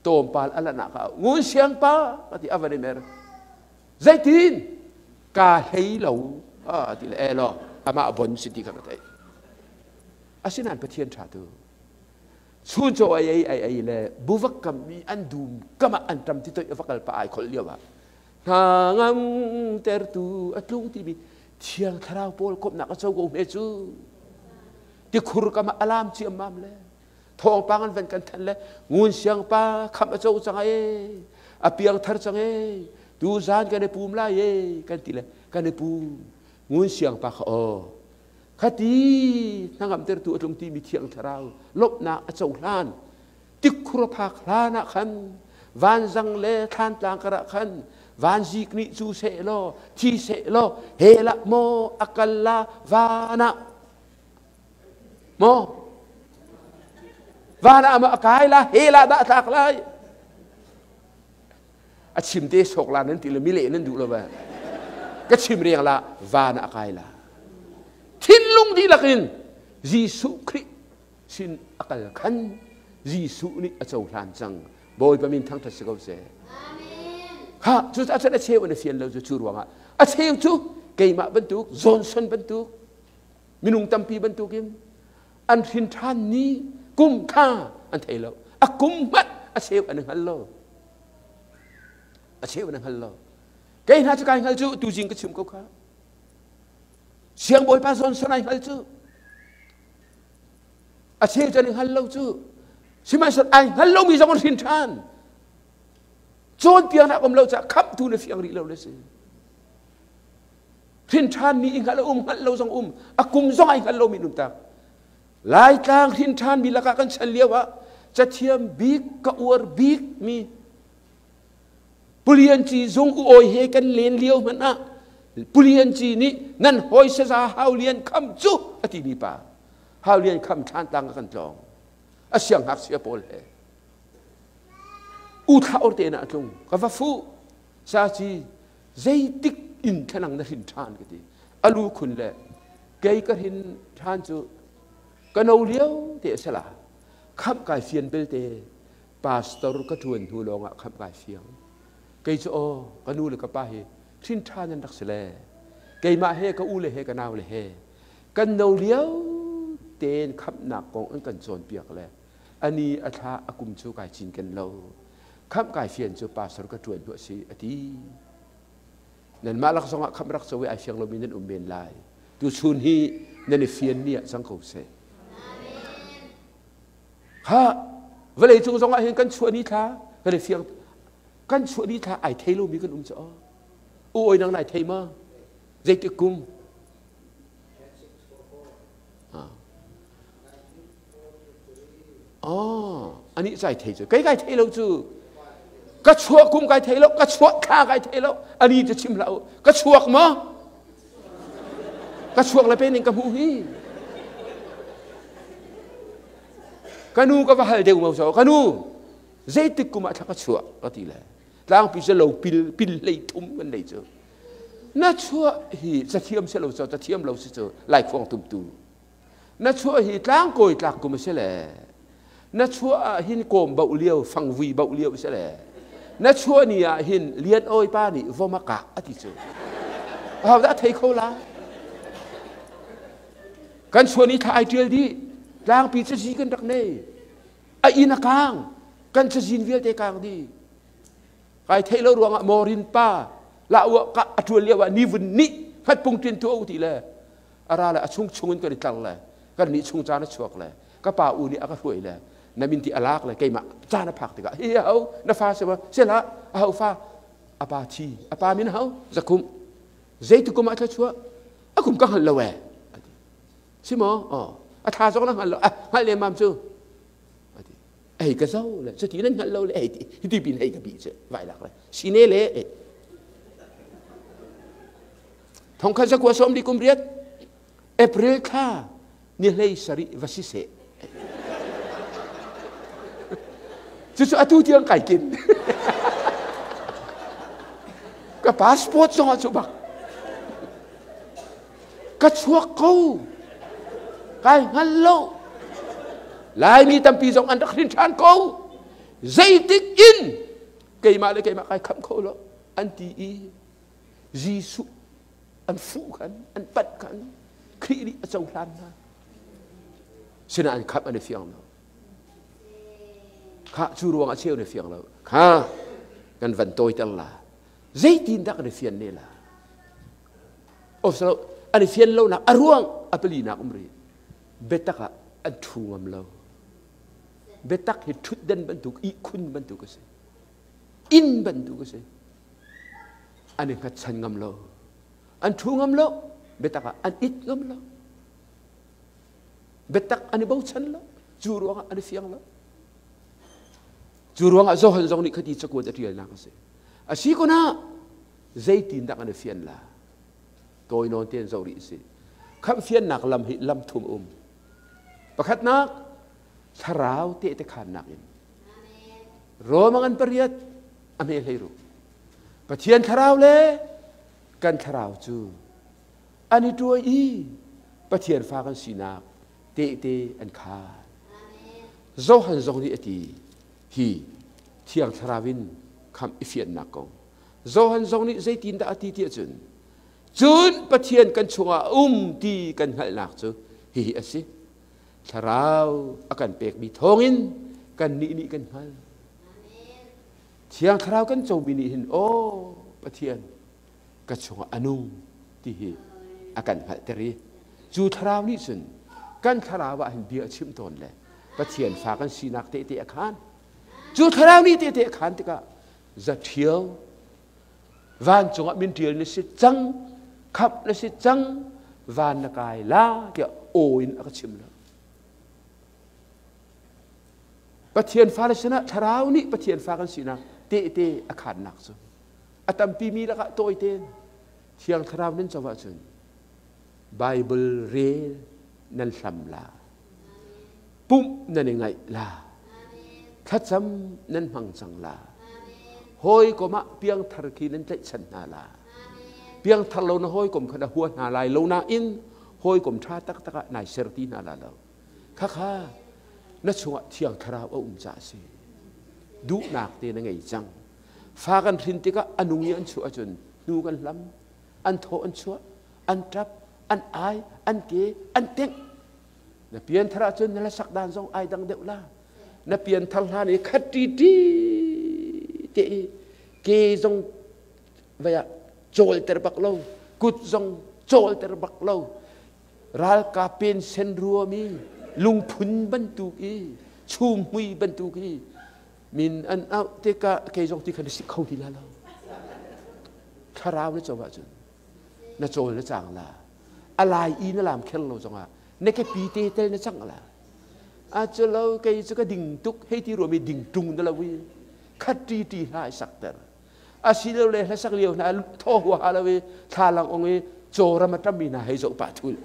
Tlawmpal a lanh ah ka auh. Ngun Siang pa ka ti a van i mer. Zeitin? Ka hlei lo a ti le elaw amah bon si ti kha ka theih. Asinain Pathian ṭha tu. Chuncaw ai ei ai ei le buvak kam i an dum kam ah an ṭam ti toih a va kal pah ai kholh lio ah hna ngam tertu a tlung timi thiang thlarau pawl komhnak a co ko hme cu tikhur kam ah alam ciammam le thawngpang an van kan thanh le ngun siang pa khamh a co cang e a piang thar cang e tu zan kan i pum lai e kan ti le kan i pum ngun siang pa kha aw khati hnangamtertu a tlung timi thiang thlarau lawmhnak a cohlan tikkhur a phak hlan ah khan vanzang le thlantlang karah khan vanzik nih cu seh law thi seh law he lah maw a kal la van ah maw van ah maw a kai la he lah dah tlak lai a chim te sok la nan ti le mi le nan duh lo ba ka chim riang la van ah kai la thinlung dihlak in Jesuh Khrih sin a kal khan Jesuh nih a cohlan cang Bawipa min thangthat si ko seh ha cu a chan a cheu an a fian lo cu cu ruangah a cheu cu keimah bantuk Johnson bantuk minung tampi bantukin an hrin ṭhan ni kum kha an thei lo a kum hmanh a cheu an hngal lo a cheu an hngal lo kei hna cu kai hngal cu tu zing ka chim ko kha siangbawipa zawn son ai hngal cu a cheu cu an hngal lo cu sihmanhsehlaw ai hngal lomi zong an hrin ṭhan cawnpiaknak um lo caah khamhtu na fiang rih lo le si Hrin ṭhan mi i hngalh a um hngalh lo zong um a kum zong ai hngal lomi um tak Laitlang hrin ṭhan mi lakah kan chan lio ah cathiam bik ka uar bik mi Pulian Ci zung u awi he kan len lio hmanh ah Pulian Ci nih nan hawi saza Hau Lian Kham cu a ti mi pa Hau Lian Kham thlan tlang kan tlawng a siang ngakchia pawl he u thla or te na a tlung ka va fu sa ci zeitik in thlanang na hrin ṭhan ka ti alu khun le kei ka hrin ṭhan cu ka no lio te a si la khamh kai fian belte pastor ka ṭuan hnu lawngah khamh kai fiang kei cu aw ka nu le ka pa hi hrin ṭhan an rak si le keimah he ka u le he ka nau le he kan no lio tein khamhnak kong an kan cawnpiak le ani a thla a kum cu kai cinken lo khamh kai fian cu pastor ka ṭuan hnu a si a ti nanmah lak zongah khamh rak co i ai fiang lomi nan um men lai tuchun hi nan i fian ni ah cang ko seh kha vawlei cung zongah hin kan chuah ni thla kan i fiang kan chuah ni thla ai thei lomi kan um cu u oi nang nai thei ma zeitik kum Oh, ani cai thei cu. Kei kai thei lo cu. Ka chuah kum kai thei lo, ka chuah thla kai thei lo. Ani cu chim hlah u. Ka chuak maw? Ka chuak le pen in ka hmuh hi. Ka nu ka va hal deuh mo so. Ka nu, zeitik kum ah thla ka chuah ka ti le. Tlangpi cu lo pil pil hlei thum kan nei cu. Na chuah hi cathiam se lo cu cathiam lo si cu laikhuang tumtu. Na chuah hi tlangkawi tlak kum a si le na chuah ah hin kawm boh lio fangvui boh lio a si le na chuah ni ah hin lian awi pa nih vom a kak a ti cu ahodah thei kho la kan chuah ni thla ai tial dih tlangpi cazi kan rak nei a inn a kang kan cazin vialte kang dih kai theih lo ruangah morin pa la ua ka a tuan lio ah ni vun ni khat pung tin tu ti le a ra le a chung chung in kan i tlar le kan nih chung caan a chuak le ka pa u nih a ka hruai le na min ti a lak le keimah caan a phak tikah hi ho na fa se ma se la a ho fa a pa thi a pa min ho zakum zeitu kum ah thla chuah a kum ka hngal lo e si maw oh a thla zong na hngal lo a hngal le mam cu ei ka zo le cuti nan hngalh lo le ei ti ti pin hei ka bi cu vai lak le sine le thongkhat zakua sawm li kum riat April thla ni hlei sarih va si seh cucu atu tiang kai kin ka passport zong ah cu bak ka chuak ko kai hngal lo Laimi tampi zong an rak hrin ṭhan ko. Zeitik in keimah le keimah kai khamh kho lo an ti i Jesuh an fuh khan an panh khan Khrih nih a cohlan hna. Sinain khamh an i fiang lo. Kha cu ruang a cheu na fiang lo. Kha kan van tawiter la. Zeitin dah kan i fian ne la? Oslo an i fian lonak a ruang a palinak um rih. Biatak ah an ṭhu ngam lo. Biatak hi ṭhutdan bantuk, ihkhun bantuk a si. Inn bantuk a si. An i hngatchan ngam lo. An ṭhu ngam lo. Biatak ah an it ngam lo. Biatak an i bochan lo. Cu ruangah an i fiang lo. Cu ruangah Johan zong nih khati cakuat a ṭialnak a si. A si kun ah zeitindah kan i fian la? Tawi nawn tein zoh rih si. Khamh fiannak lam hi lam thum um. Pakhatnak, thlarau tehte khannak in. Roma ngan pariat a hme hlei ru. Pathian thlarau le kan thlarau cu an i tuai i Pathian fa kan sinak tehte an khaan. Johan zong nih a ti hi Thiang Thlarau in khamh i fiannak kong. Johan zong nih zeitindah a ti tiah cun cun Pathian kan chungah a um ti kan hngalhnak cu hihi a si. Thlarau a kan pekmi thawngin kannih nih kan hngalh. Thiang Thlarau kan comi nih hin aw Pathian ka chungah a nung ti hi a kan hngalhter i cu thlarau nih cun kan thlarau ah hin bia a chim tawn le Pathian fa kan sinak tehte a khaan. Cu thlarau nih tehte a khaan tikah zaṭhio vancung ah min ṭial na si cang, khamh na si cang, van na kai la tiah aw in a ka chim lo. Pathian fale sinah thlarau nih Pathian fa kan sinak tehte a khaannak cu a tampi mi lakah tawi tein Thiang Thlarau nan co ahcun Bible rel nan hlam la, pumh nan i ngaih la, thlacam nan hmang cang la, hawikom ah piangthar khi nan tlaihchan hna la. Piangthar lo na hawikom kha na hua hna lai lo nain hawikom ṭha taktak ah nai ser ti hna la lo. Khakha na chungah Thiang Thlarau a um caah a si. Duhnak te na ngei cang. Fa kan hrin tikah a nung i an chuah ahcun hnu kan hlam, an thaw an chuah, an ṭap, an ai, an ke, an tengh. Na pianthar ahcun na hlasak dan zong ai dang deuh la. Na pianthar hlan i khat ṭi ṭi te i ke zong vai ah cawlter bak lo, kut zong cawlter bak lo, ralkap pen sen ruam i lungphun bantuk i chumhmui bantuk i min an auh tikah kei zong ti khan na si kho ti la lo. Thlarau na co ahcun na cawl na cang la. A lai i na lam kher lo zongah na kepi te tel na cang la. A cu lo kei cu ka ding tuk hei ti ruam i ding tung na lo i khat ṭi ṭi hla i sakter. Asilole hlasak lio hna thaw huaha lo i thlalang ong i cawram a ṭammi hna hei zoh pah thul.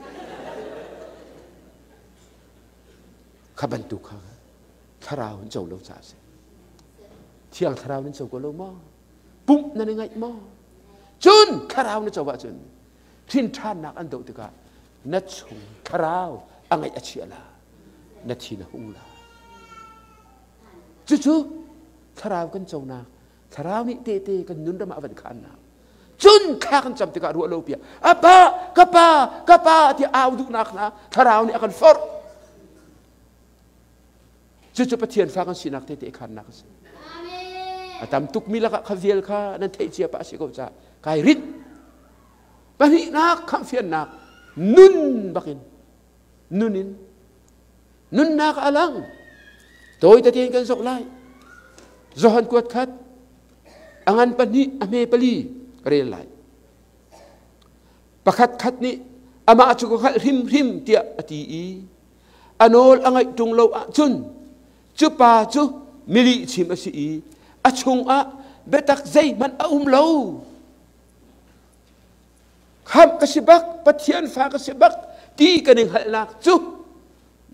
Kha bantuk kha thlarau in co lo caah a si. Thiang thlarau nan co ko lo maw? Pumh nan i ngaih maw? Cun thlarau na co ahcun hrin ṭhannak an doh tikah na chung thlarau a ngaih a chia la, na thin a hung la. Cucu thlarau kan conak, thlarau nih tehte kan nun ram ah a van khannak. Cun thla kan cam tikah ruah lo piah, Apa, ka pa, ka pa tiah au duhnak hna thlarau nih a kan forh. Cucu Pathian fa kan sinak tehte khannak a si. A tam tukmi lakah kha vial kha nan theih cia pah a si ko caah kai rinh. Pahnihnak khamhfiannak nun bakin nun in nunnak a lang. Tawi tete in kan zoh lai. Johan kuat khat a ngan pahnih a hme pali ka rel lai. Pakhat khat nih amah cu ka hngalh hrimhrim tiah a ti i a nawl a ngaih ṭung lo ahcun cu pa cu milihchim a si i a chungah biatak zeihmanh a um lo. Khamh ka si bak, Pathian fa ka si bak ti kan i hngalhnak cu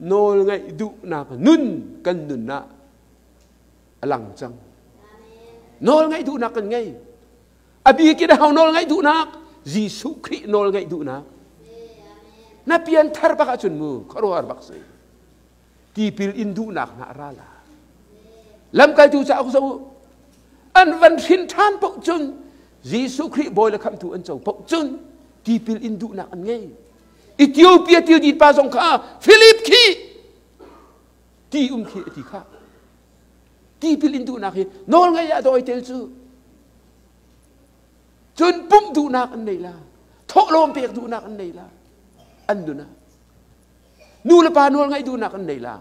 nawl ngaih duhnak nun kan nun ah a lang cang. Nawl ngaih duhnak kan ngei. A bik in aho nawl ngaih duhnak? Jesuh Khrih nawl ngaih duhnak. Na pian thar bak ahcun mu khuaruahhar bak si. Tipil in duhnak hna a ra la. Lamkaltu cauk zoh u. An van hrin ṭhan paoh cun Jesuh Khrih bawi le khamhtu an co paoh cun tipil in duhnak an ngei. Ethiopia tildit pa zong kha Philip khi ti um khi a ti kha. Tipil in duhnak hi nawl ngei ah dawi tel cu. Cun pumh duhnak an nei la. Thawhlawm pek duhnak an nei la. An nun ah. Nu le pa nawl ngaih duhnak an nei la.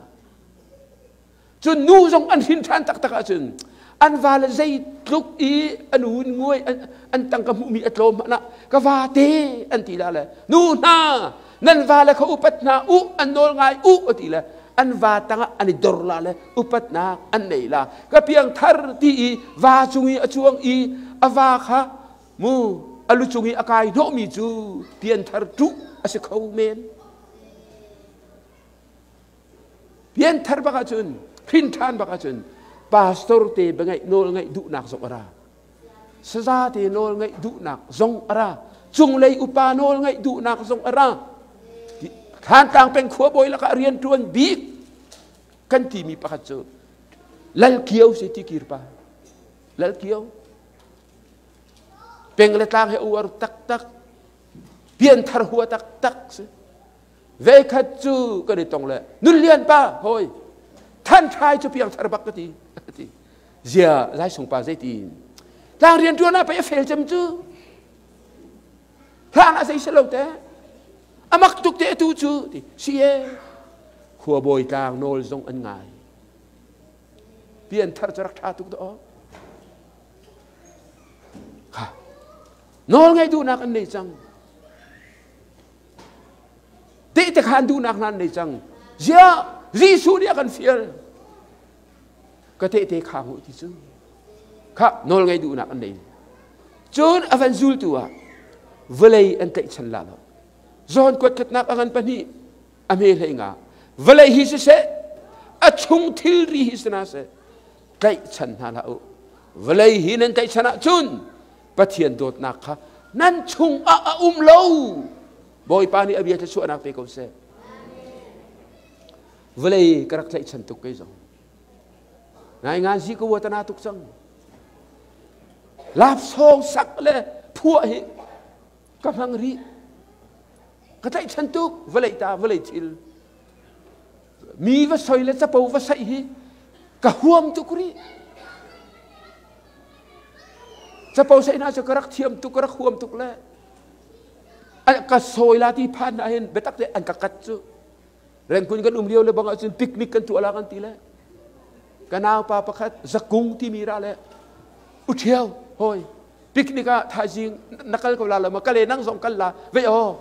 Cun nu zong an hrin ṭhan taktak ahcun an vale zeitluk i an un nguai an tangka hmuhmi a tlawm hmanh ah ka va te an ti la le nu hna nan vale kha upat hna u an nawl ngai u a ti le an va tangah an i dor la le upatnak an nei la ka piang thar ti i va cung i a cuang i a va kha mu a lu cung i a kai hnawhmi cu pianthar ṭuh a si kho men. Pianthar bak ahcun, hrin ṭhan bak ahcun pastor te biangaih nawl ngaih duhnak zong a ra. Saza te nawl ngaih duhnak zong a ra. Cunglei upa nawl ngaih duhnak zong a ra. Thantlang peng khuabawi lakah rian ṭuan bik kan timi pakhat cu Lal Kio si ti kir pa. Lal Kio. Peng le tlang he uar taktak. Pianthar hua taktak si. Veikhat cu kan i tong le nun lian pa hawi than thai cu piang thar bak ka ti ti zia lai sung pa zei ti tlang rian tuan ah pei a fel cem cu hlan ah zei si lo te amak tuk te tu cu ti si e khua bawi tlang nawl zong an ngai pian thar cu rak tha tuk do kha nawl ngai duhnak an nei cang. Tehte khaan duhnak hna an nei cang. Ziah Jesuh nih a kan fial. Ka tehte khang u ti cu. Kha nawl ngei duhnak an nei. Cun a van zultu ah vawlei an tlaihchan la lo. John kuat khatnak a ngan pahnih a hme hlei nga. Vawlei hi siseh a chung thilri hi sina seh tlaihchan hna hlah u. Vawlei hi nan tlaihchan ahcun Pathian dawtnak kha nan chungah a um lo. Bawipa nih a bia thluachuahnak pe ko seh. Vawlei ka rak tlaihchan tuk kei zong. Ngai ngan si ko tana tuk cang. Lapsawng sak le phuah hi ka hmang rih. Ka tlaihchan tuk vawlei ta vawlei thil. Mi va soi le capo va saih hi ka huam tuk rih. Capo saih hna cu ka rak thiam tuk ka rak huam tuk le ka sawi la ti phan na hin biatak te an ka kat cu rengkun kan um lio le bang ahcun picnic kan tuah la kan ti le ka naupa pakhat zakung timi ra le u ṭhiau hoi picnic ah thaizing na kal ko la lo ma kale nang zong kal la vei aw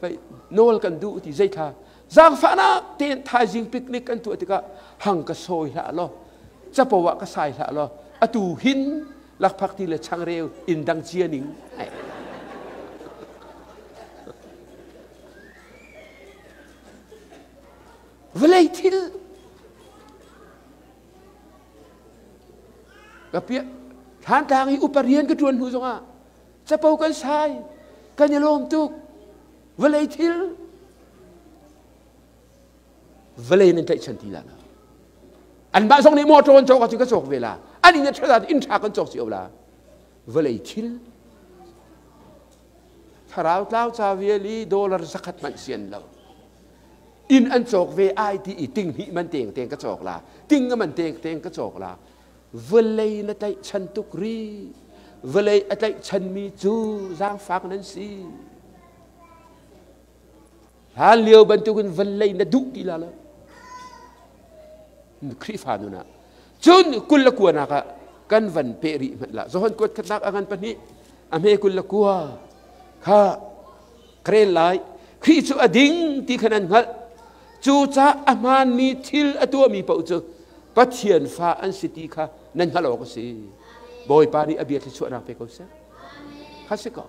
vei nawl kan duh ti zei thla zaangfahnak tein thaizing picnic kan tuah tikah hang ka sawi hlah law capo ah ka sai hlah law atu hin lakphak ti le changreu inn dang cia ning vawlei thil ka piah Thantlang i upa rian ka ṭuan hnu zongah capo kan sai kan i lawm tuk vawlei thil vawlei nan tlaihchan ti la lo anmah zong nih motor an cawk ahcun ka cawk ve la an inn a ṭhat ahcun inn ṭha kan cawk cio la vawlei thil thlarau tlau ca vial i dollar zakhat hmanh sian lo inn an cawk ve ai ti i ting hnih man teng teng ka cawk la ting nga man teng teng ka cawk la vawlei na tlaihchan tuk ri vawlei a tlaihchanmi cu zaangfak nan si Hlan lio bantukin vawlei na duh ti la lo. Khrihfa nun ah. Cun 29 nak ah kan van peh rih hmanh la. Johan kuat khatnak a ngan pahnih a hme 29 kha krel lai. Khrih cu a ding ti khan an hngalh. Cucaah a hmaanmi thil a tuahmi paoh cu Pathian fa an si ti kha nan hngalh awk a si. Bawipa nih a bia thluachuahnak pe ko seh. Kha si ko.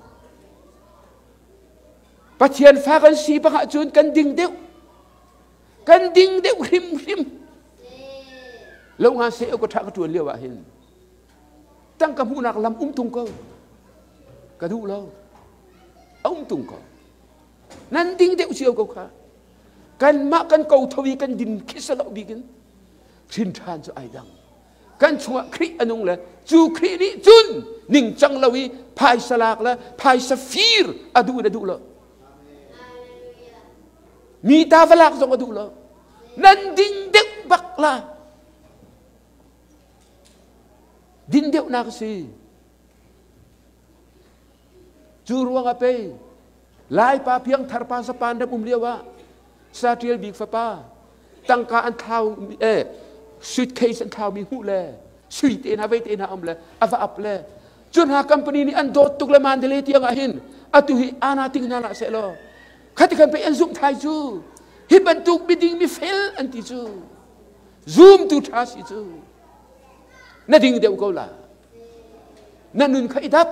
Pathian fa kan si bak ahcun kan ding deuh. Kan ding deuh hrimhrim. Lo nga se ka tha ka tuan lio ah hin tangka hmuhnak lam um tung ko. Ka duh lo. A um tung ko. Nan ding deuh cio ko kha. Kanmah kan ko tho i kan din khisa lo bikin hrin ṭhan cu ai dang. Kan chungah Khrih a nung le cu Khrih nih cun ningcang lo i phaisa lak le phaisa fir a duh in a duh lo. Mi ta va lak zong a duh lo. Nan ding deuh bak la. Din deuhnak a si. Cu ruangah pei Laipa piangthar pa zapan ram um lio ah Saṭial bik fapa tangka an thlau eh suitcase an thlaumi hmuh le sui te hna vei te hna um le a va ap le cu hna company nih an dawt tuk le Mandalay tiang ah hin atu hi ana ting hna lah seh law khati khan pei an zumh thai cu hi bantuk miding mi fel an ti cu zumtu ṭha si cu na ding deuh ko la na nun kha i dap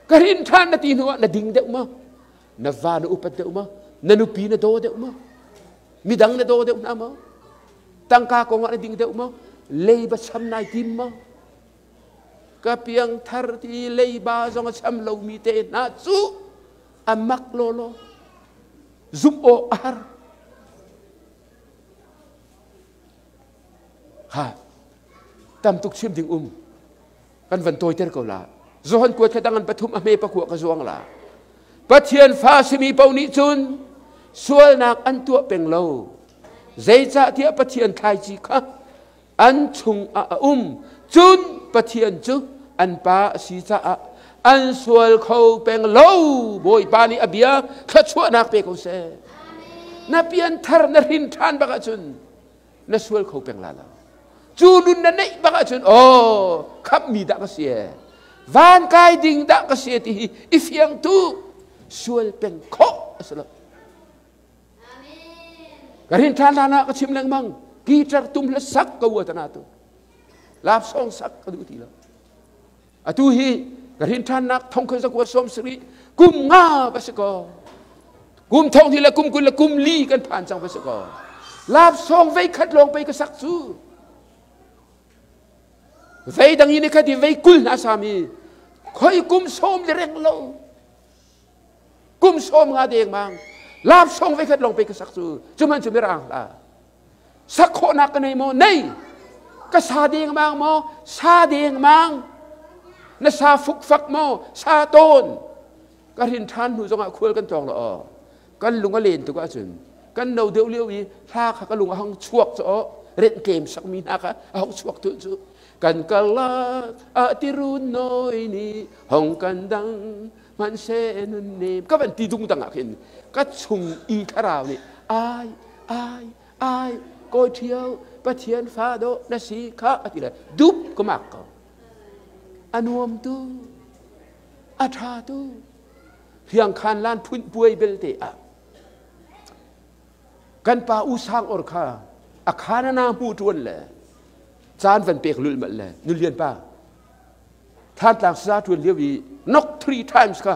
ka rin ṭhan na ti hnu ah na ding deuh ma na va na upat deuh ma na nupi na daw deuh ma midang na daw deuh hna ma tangka kong ah na ding deuh ma leiba cham nai tim ma ka piang thar ti leiba zong a cham lomi te hna cu a mak lawlaw zumh awk a har Ha tam tuk chim ding um kan van tawiter ko la. Johan kuat kha dang an pathum a hme pakua ka zuang la. Pathian fa simi paoh nih cun sualnak an tuah peng lo. Zeicahtiah Pathian thlaici kha an chung ah a um. Cun Pathian cu an pa a si caah an sual kho peng lo. Bawipa nih a bia thluachuahnak pe ko seh. Na pianthar na hrin ṭhan bak ahcun na sual kho peng la lo. Cu nun na neih bak ahcun aw khamhmi dah ka si e van kai ding dah ka si e ti hi i fiang tu sual peng khawh a si lo. Ka rin ṭhan hlan ah ka chim lengmang guitar tum le sak ko atana tu lap song sak ka duh ti lo. Atu hi ka rin ṭhannak thong khan zakua sawm sarih kum nga va si ko. Kum thong hi le kum 20 le kum li kan phan cang va si ko. Lap song vei khat lawng pei ka sak cu. Vei dang i ni khat i vei 20 hna sami khoi kum 10 le reng lo. Kum 15 dengmang lap song vei khat lawng pei ka sak cu. Cuman cu mirang hlah. Sak khawhnak ka nei maw? Nei. Ka sa dengmang maw? Sa dengmang. Na sa fukfak maw? Sa tawn. Ka rin ṭhan hnu zongah khual kan tlawng lo aw. Kan lung a len tuk ahcun kan no deuh lio i hla kha ka lung a hang chuak cu aw renh kem sakmi hna kha a hong chuak tu cu kan karlak ah tirun noi ni hong kan dang hmanhseh nun nem ka van ti dung dang ah khin ka chung i thlarau nih ai ai ai kawi ṭhio Pathian fa dawh na si kha a ti le dup ka mak ko a nuam tu a ṭha tu hriangkhan lan phun puai belte ah kan pa u sang or kha a khanana hmu ṭuan le caan van pek lulh malh le nulian pa Thantlang sa ṭuan lio i knock three times kha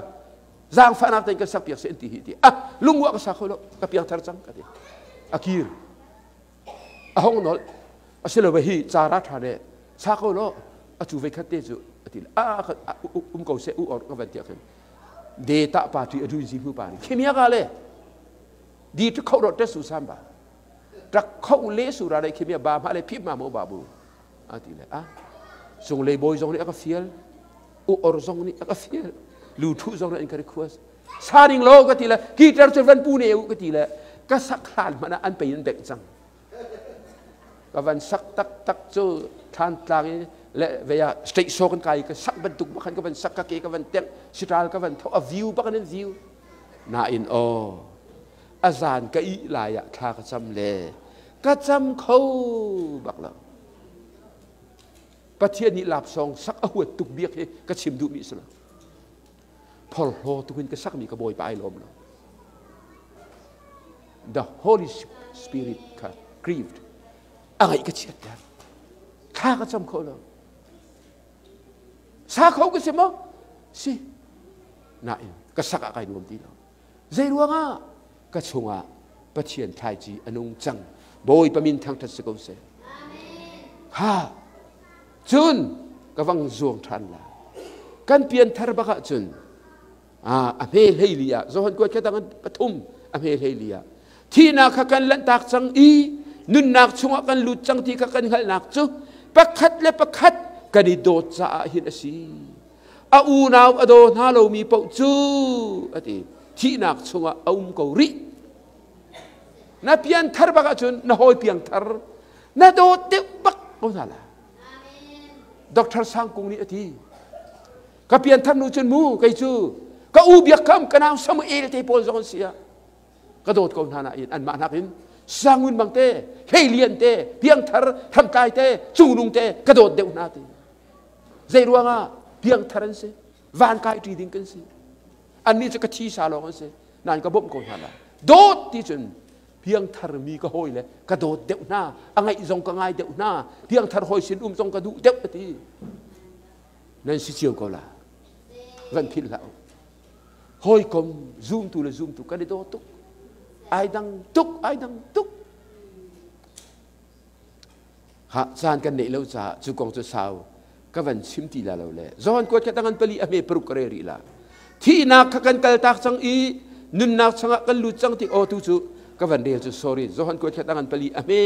zaangfahnak tein kan sak piak se an ti hi ti ah lungwa ka sa kho lo ka piang thar cang ka ti a kir a hong nol a si lo hi cara ṭha ne sa ko lo a cu ve khat te cu a ti a um ko se u or ka van tiah khin data party a duin si hmu pa ni khimia ka le di tu kho ro te su sam ba tak kho le su ra le khimia ba ma le phip ma mo ba bu a ti le a cunglei bawi zong nih a ka fial u or zong nih a ka fial lu thu zong nih an ka request sa ding lo ka ti le guitar cu van pu ne u ka ti le ka sak hlan hmanh ah an pei in bengh cang ka van sak tak tak cu thlan tlang in le veya state show kan kai ka sak bantuk bakhan ka van sak ka ke ka van teng sitral ka van tho a view bakan in view na in o a zan ka i lai ah thla ka cam le ka cam kho bak lo Pathian nih lapsawng sak a huat tuk biak hi ka chim duhmi si lo phorhlaw tuk in ka sakmi ka bawipa ai lawm lo the Holy Spirit kha grieved a ngaih ka chiat ter thla ka cam kho lo sa kho ka si maw si nain ka sak ah kai nuam ti lo Zei ruangah ka chungah Pathian thlaici a nung cang. Bawipa min thangṭhat si ko seh. Ha cun ka vang zuang ṭhan la. Kan pianthar bak ah cun a hme hleili ah Johan kuat kha dang pathum a hme hleili ah thihnak kha kan lanhtak cang i nunnak chungah kan lut cang ti kha kan hngalhnak cu Pakhat le pakhat kan i dawt caah hin a si. A unau a daw hna lomi paoh cu a ti thihnak chungah a um ko rih. Na pianthar bak ahcun na hawi piangthar na dawt deuh bak ko hna la. Dr. Sang Kung nih a ti. Ka pianthar nu cun mu kei cu ka u biakam ka nau Samuel te pawl zong an si ah ka dawt ko hna nain anmah nakin sangun bang te hleilian te piangthar hramtlai te cungnung te ka dawt deuh hna ti zei ruangah piangthar an si van kai ṭi ding kan si annih cu ka thi sa lawng an si nain ka bawmh ko hna la dawt ti cun piangthar mi ka hawi le ka dawt deuh hna a ngaih zong ka ngai deuh hna piangthar hawi sin um zong ka duh deuh a ti nan si cio ko la van philh hlah u hawikom zumtu le zumtu kan i daw tuk ai dang tuk ai dang tuk ha caan kan neih lo caah cu kong cu sau ka van chim ti la lo le Johan kuat kha tangan pali a hme paruk ka re rih la thihnak kha kan kal tak cang i nunnak chungah kan lut cang ti aw tu cu ka van rel cu sorry Johan kuat kha tangan pali a hme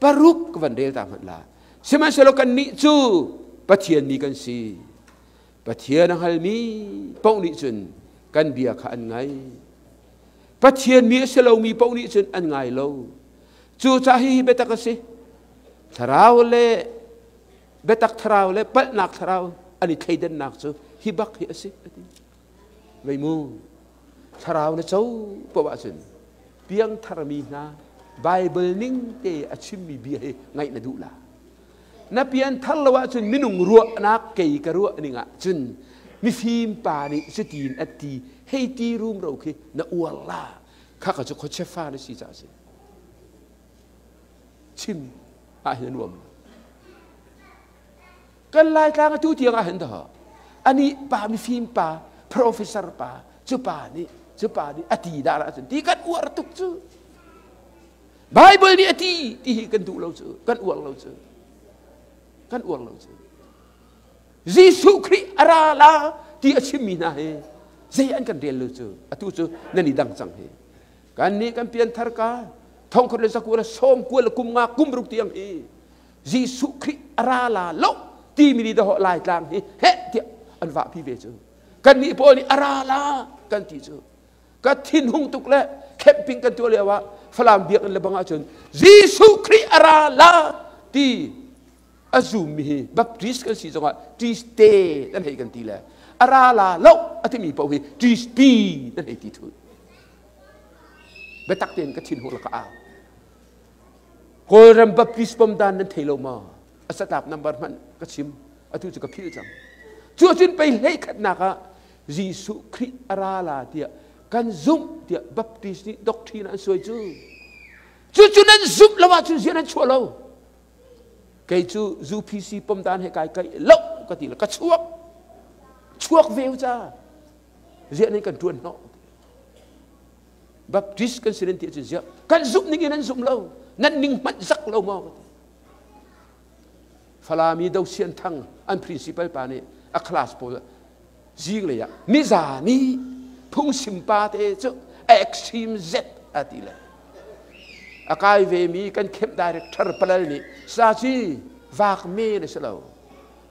paruk ka van rel ta hmanh la sihmanhsehlaw kan nih cu Pathian mi kan si Pathian a hngalmi paoh nih cun kan bia kha an ngai. Pathian mi a si lomi paoh nih cun an ngai lo. Cucaah hihi biatak a si. Thlarau le biatak thlarau le palhnak thlarau an i thleidannak cu hi bak hi a si a ti. Vei mu, thlarau na co paoh ahcun piangtharmi hna Bible ning te a chimmi bia hi ngaih na duh la. Na pianthar lo ahcun minung ruahnak kei ka ruah ning ahcun mifim pa nih cutin a ti hei ti rumro khi na uar la kha ka cu khuachia fa na si caah si chim ah hin a nuam kan laitlang atu tiang ah hin dah ani pa mifim pa professor pa cu pa nih cu pa nih a ti dah ahcun ti kan uar tuk cu Bible nih a ti ti hi kan duh lo cu kan uar lo cu kan uar lo cu Jesuh Khrih a ra la ti a chimmi hna hi zei an kan rel lo cu atu cu nan i dang cang hi kan nih kan pianthar ka thongkhat le zaku le sawm kua le kum nga kum ruk tiang hi Jesuh Khrih a ra la lo ti mi nih dahawh lai tlang hi heh tiah an vahpi ve cu kan nih pawl nih a ra la kan ti cu Ka thinhung tuk le camping kan tuah lio ah Falam biakinn le bang ahcun Jesuh Khrih a ra la ti a zummi hi Baptist kan si zongah Tuesday nan hei kan ti le a ra la lo a timi paoh hi Tuesday nan hei ti thul. Biatak tein ka thinhung la ka au. Kawlram Baptist pom dan nan thei lo maw? A satlap number hmanh ka chim. Atu cu ka philh cang. Cu cun pei hlei khatnak ah Jesuh Khrih a ra la tiah kan zumh tiah Baptist nih doctrine an suai cu. Cucu nan zumh lo ahcun ziah nan chuah lo. Kei cu UPC pomdan he kai kai lo ka ti le ka chuak. Chuak ve ca. Ziah nan kan tuan hnawh. Baptist kan si nan ti ahcun ziah kan zumh ning in nan zum lo. Nan ning hmanh zak lo maw ka ti. Falami Do Sian Thang an principal pa nih a class pawl zinglei ah nizani phungsim pa te cu extreme Z a ti le a kai ve mi kan camp director palal nih saci vak me na si lo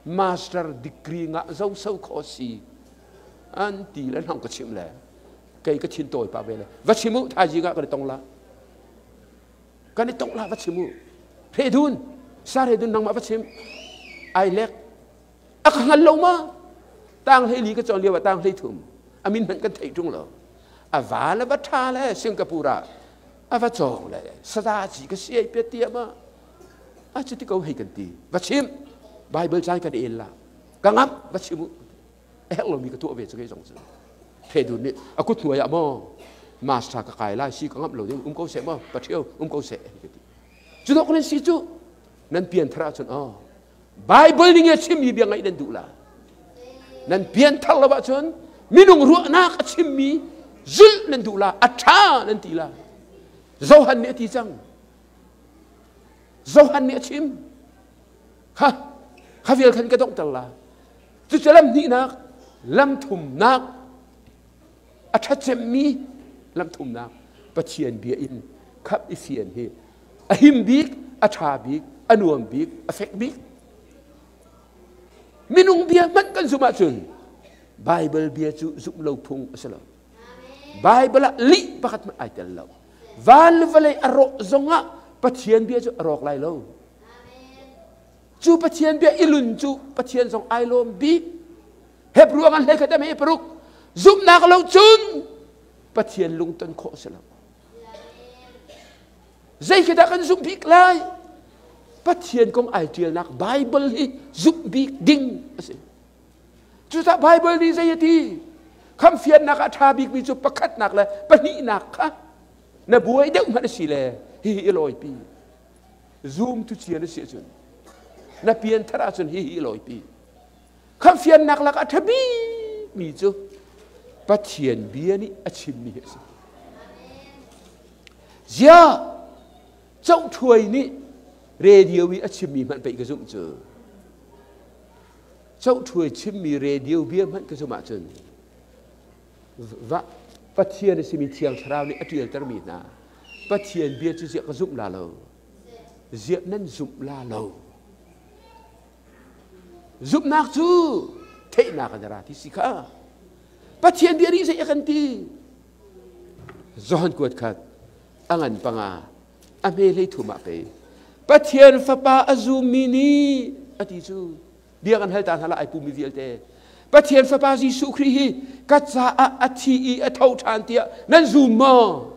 master degree ngah zo so kho si an ti le nang ka chim le kei ka thin tawi pa ve le va chim u thaizing ah kan i tong la kan i tongh la va chim u Hredun sa Hredun nangmah va chim ai lek a ka hngal lo ma tang hlei li ka cawn lio ah tang hlei thum a min hmanh kan theih ṭung lo a va le va ṭha le Singapore ah a va cawng le sada ci ka siai pe tia ma a cu ti ko hei kan ti va chim Bible caan kan el la ka ngamh va chim u a herh lomi ka tuah ve cu kei zong cu Hredun nih a kut hnuai ah maw master ka kai lai si ka ngamh lo ding um ko seh maw paṭhio um ko seh ka ti cu dok nan si cu nan pianthar ahcun aw Bible ning a chimmi bia ngaih nan duh la nan pianthar lo ahcun minung ruahnak a chimmi zulh nan duh la a ṭha nan ti la Johan nih a ti cang Johan nih a chim kha kha vial khan ka donghter la Cucu lam hnihnak, lam thumnak, a ṭhacemmi lam thumnak Pathian bia in khap i fian hi a him bik, a ṭha bik, A nuam bik, a fek bik. Minung bia hmanh kan zumh ahcun Bible bia cu zumh lo phung a si lo. Bible ah lih pakhat hmanh ai tel lo. Van le vawlei a rawh zongah Pathian bia cu a rawk lai lo. Cu Pathian bia i lun cu Pathian zong ai lawm bik. Hebrew ngan hlei khat he paruk zumhnak lo cun Pathian lungton khawh a si lo. Zei khi dah kan zumh bik lai? Pathian kong ai ṭialnak Bible hi zumh bik ding a si. Cucaah Bible nih zei a ti? Khamfiannak ah a ṭha bikmi cu pakhatnak le pahnihnak kha na buai deuh hmanh a si le hihi i lawipi. Zoom tu cia na si ahcun na pianthar ahcun hihi i lawipi. Khamfiannak lakah a ṭha bikmi cu Pathian bia nih a chimmi hi a si. Ziah cohṭhuai nih radio i a chimmi hmanh pei ka zumh cu. Cohṭhuai chimmi radio bia hmanh ka zumh ahcun va Pathian a simi Thiang Thlarau nih a ṭialtermi hna Pathian bia cu ziah ka zumh la lo. Ziah nan zumh la lo. Zumhnak cu theihnak in a ra ti si kha. Pathian bia nih zei a kan ti? Johan kuat khat a ngan panga a hme hlei thum ah pei Pathian fapa a zummi nih a ti cu bia kan hal ta hna la ai pumi vialte Pathian fapa Jesuh Khrih hi ka caah a thi i a tho ṭhan tiah nan zum maw?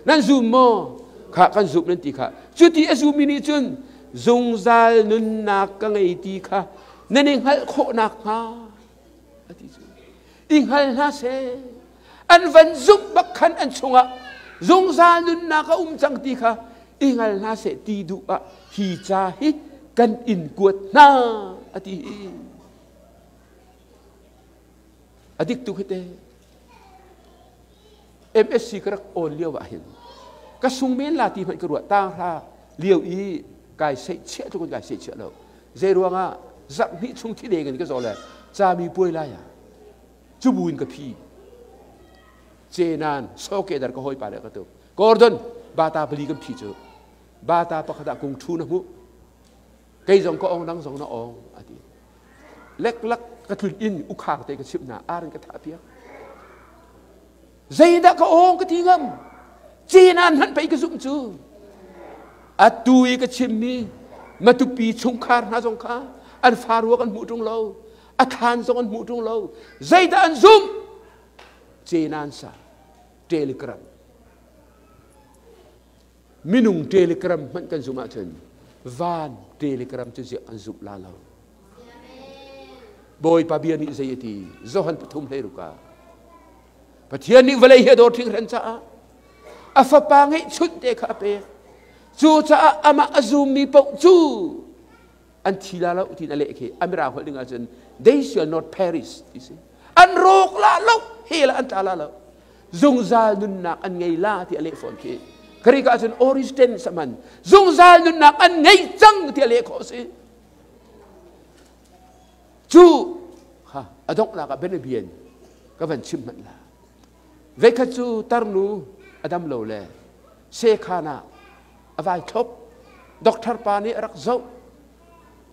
Nan zum maw? Kha kan zumh nan ti kha. Cuti a zummi nih cun zungzal nunnak ka ngei ti kha nan i hngalh khawh nakhnga a ti cu. I hngal hna seh. An van zumh bak khan an chungah zungzal nunnak a um cang ti kha i hngal hna seh ti duh ah hi ca hi kan in kuat hna a ti. A dik tuk hi te. MSc ka rak awn lio ah hin ka sung men la ti hmanh ka ruah tang hra lio i kai seih chiah tluk in kai seih chiah lo zei ruangah zarh hnih chung thi deng in ka zaw le cami puai lai ah cu bu in ka phi cenan soke dar ka hawi pa le ka tu Gordon bata pali kan phi cu bata pakhat ah kung thu na hmuh kei zong ka ong nang zong na ong ati leklak ka tlun in ukhak te ka chimh hna ar in ka thah piak zeidah ka ong ka ti ngam cinan hmanh pei ka zumh cu atu i ka chimmi matupi chungkhar hna zong kha an fa ruak an hmuh ṭung lo a thlan zong an hmuh ṭung lo zeidah an zumh cenan sa telegram Minung telegram hmanh kan zumh ahcun van telegram cu ziah kan zumh la lo. Bawipa bia nih zei a ti? Johan pathum hlei ruka. Pathian nih vawlei hi a dawt hringhran caah a fapa ngeihchunh te kha a pek. Cucaah amah a zummi paoh cu an thi la lo tiin a leh khi a mirang holh ding ahcun they shall not perish ti si. An rawk la lo, hell ah an tla la lo. Zungzal nunnak an ngei la ti a leh fawn khi. Greek ahcun oristen saman zungzal nunnak an ngei cang ti a leh khawh si. Cu ha a donghnak ah benabian ka van chim hmanh la. Veikhat cu tarnu a dam lo le sekhan ah a vai thlop. Doctor pa nih a rak zoh.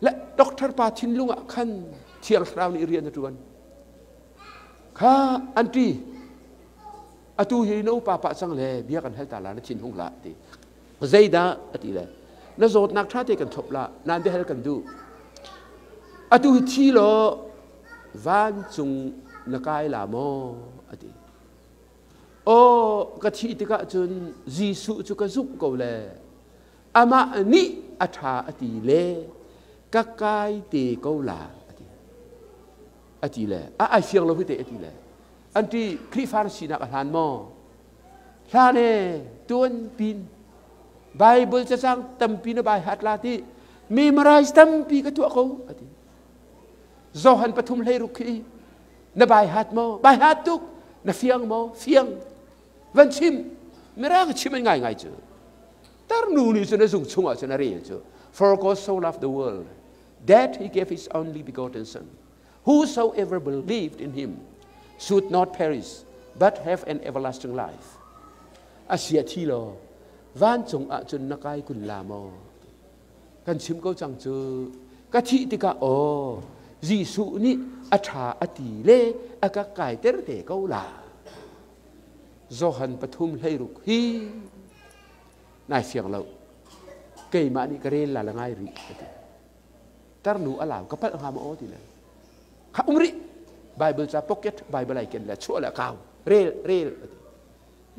Le doctor pa thinlung ah khan Thiang Thlarau nih rian a ṭuan. Kha anti atu hi na upa pah cang le bia kan hal ta la na thin hung hlah ti. Zeidah a ti le na zawtnak ṭha te kan thlop la nan biahal kan duh. Atu hi thi law vancung na kai la maw a ti. Aw ka thih tikah cun Jesuh cu ka zumh ko le amah nih a ṭha a ti le ka kai te ko la a ti. A ti le a ai fiang lo hi te a ti le an ti Khrihfa na sinak a hlan maw? Hlan e tuan pin Bible cacang tampi na bai hat la ti memorize tampi ka tuah ko a ti. Johan pathum hlei ruk khi na bai hat maw? Bai hat tuk na fiang maw? Fiang van chim mirang chim an ngai ngai cu tarnu nih cun a zung chungah cun a rel cu for God so loved the world that he gave his only begotten son whosoever believed in him should not perish but have an everlasting life a sia thi law vancung ah cun na kai kun la maw? Kan chim ko cang cu. Ka thih tikah aw Jesuh nih a ṭha a ti le a ka kaiter te ko la. Johan 3:16 hi nai fiang lo. Keimah nih ka rel la la ngai rih ka ti. Tarnu a lau ka palh hnga maw aw ti le. Kha um rih. Bible ca pocket Bible ai ken le chuah le kau rel rel a ti.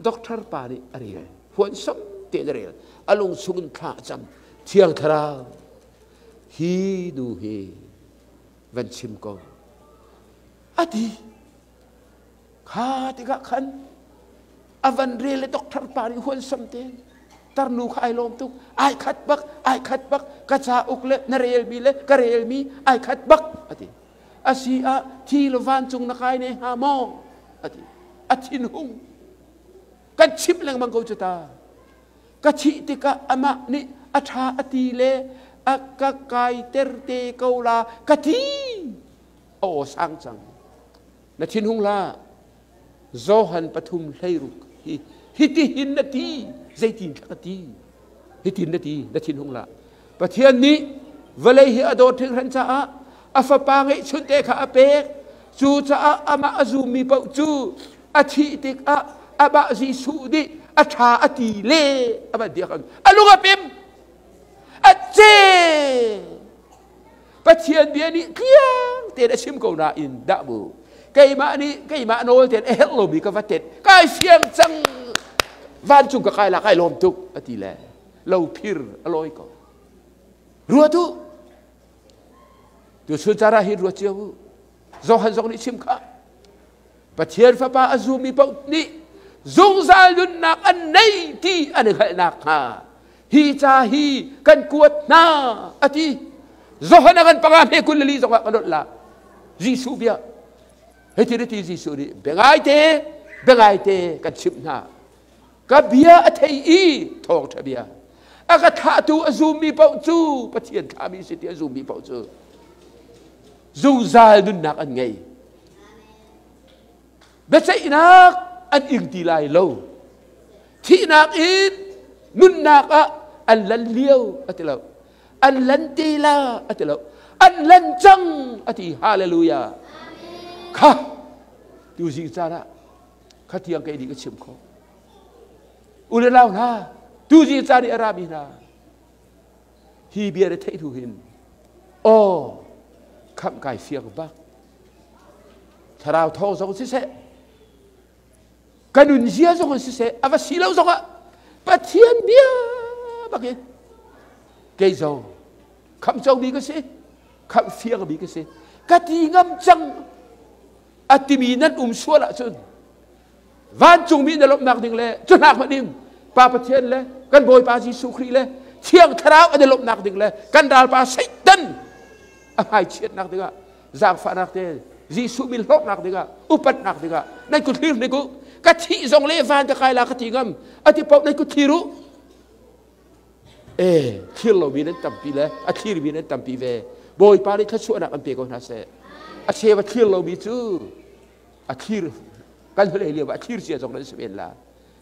Doctor pa nih a rel. Huan sam te na rel. A lung chung in thla a cam. Thiang Thlarau hi nu hi van chim ko. A ti. Kha tikah khan a van rel le doctor pa nih huan sam te tarnu kha ai lawm tuk. Ai khat bak, ai khat bak, ka cauk le na relmi le ka relmi ai khat bak a ti. Asi ah thi le vancung na kai ne hnga maw? A ti. A thinhung. Kan chimh lengmang ko cu ta. Ka thih tikah amah nih a ṭha a ti le a ka kaiter te ko la ka ti. A aw sang cang. Na thinhung hlah. Johan 3:16 hi hitihin na ti zeitin ka ti hitin na ti na thinhung hlah. Pathian nih vawlei hi a dawt hringhran caah a fapa ngeihchunte kha a pek. Cucaah amah a zummi paoh cu a thih tikah amah Jesuh nih a ṭha a ti le a van ti ahcun a lung a pem a ce. Pathian bia nih tliang tein a chim ko nain dah mu keimah nih keimah nawl tein a herh lomi ka va tet kai fiang cang vancung ka kai la kai lawm tuk a ti le lo phir a lawi ko ruat u tu chun cara hi ruat cio u Johan zong nih chim kha Pathian fapa a zumi paoh nih zungzal nunnak an nei ti an i hngalhnak hnga hi ca hi kan kuat hna a ti. Johan a kan panga hme 24 zong ah kan rawt la Jesuh bia hei ti Jesuh nih biangaite biangaite kan chimh hna ka bia a thei i thawngṭha bia a ka thlahtu a zummi paoh cu Pathian thlahmi si ti a zummi paoh cu zungzal nunnak an ngei biaceihnak an ing ti lai lo thihnak in nunnak ah an lan lio a ti lo an lan te la a ti lo an lan cang a ti hallelujah kha tu zing caan ah kha tiang kei nih ka chim kho u le nau hna tu zing caan i a rami hna hi bia na theih hnu hin aw khamh kai fiang bak thlarau thawng zong siseh ka nun zia zong in siseh a va si lo zong ah Pathian bia bak in kei zong khamh comi ka si khamh fiangmi ka si ka ti ngam cang a timi nan um sual ahcun vancungmi na lawmhnak ding le cu hnak hmanh in Pa Pathian le kan Bawipa Jesuh Khrih le Thiang Thlarau an i lawmhnak ding le kan ralpa Satan a hmaichiatnak dingah zaangfahnak te Jesuh min hlawknak dingah upatnak dingah nan kut thlir hnik u ka thih zong le van ka kai la ka ti ngam a ti paoh nan kut thlir u e thlir lomi nan tampi le a thlirmi nan tampi ve Bawipa nih thluachuahnak an pe ko hna seh a cheu a thlir lomi cu a thlir kan hlei lio ah a thlir cia zong nan si men la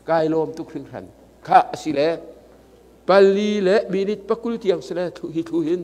kai lawm tuk hringhran kha a si le pali le minute pakul tiang si le hi thu hin.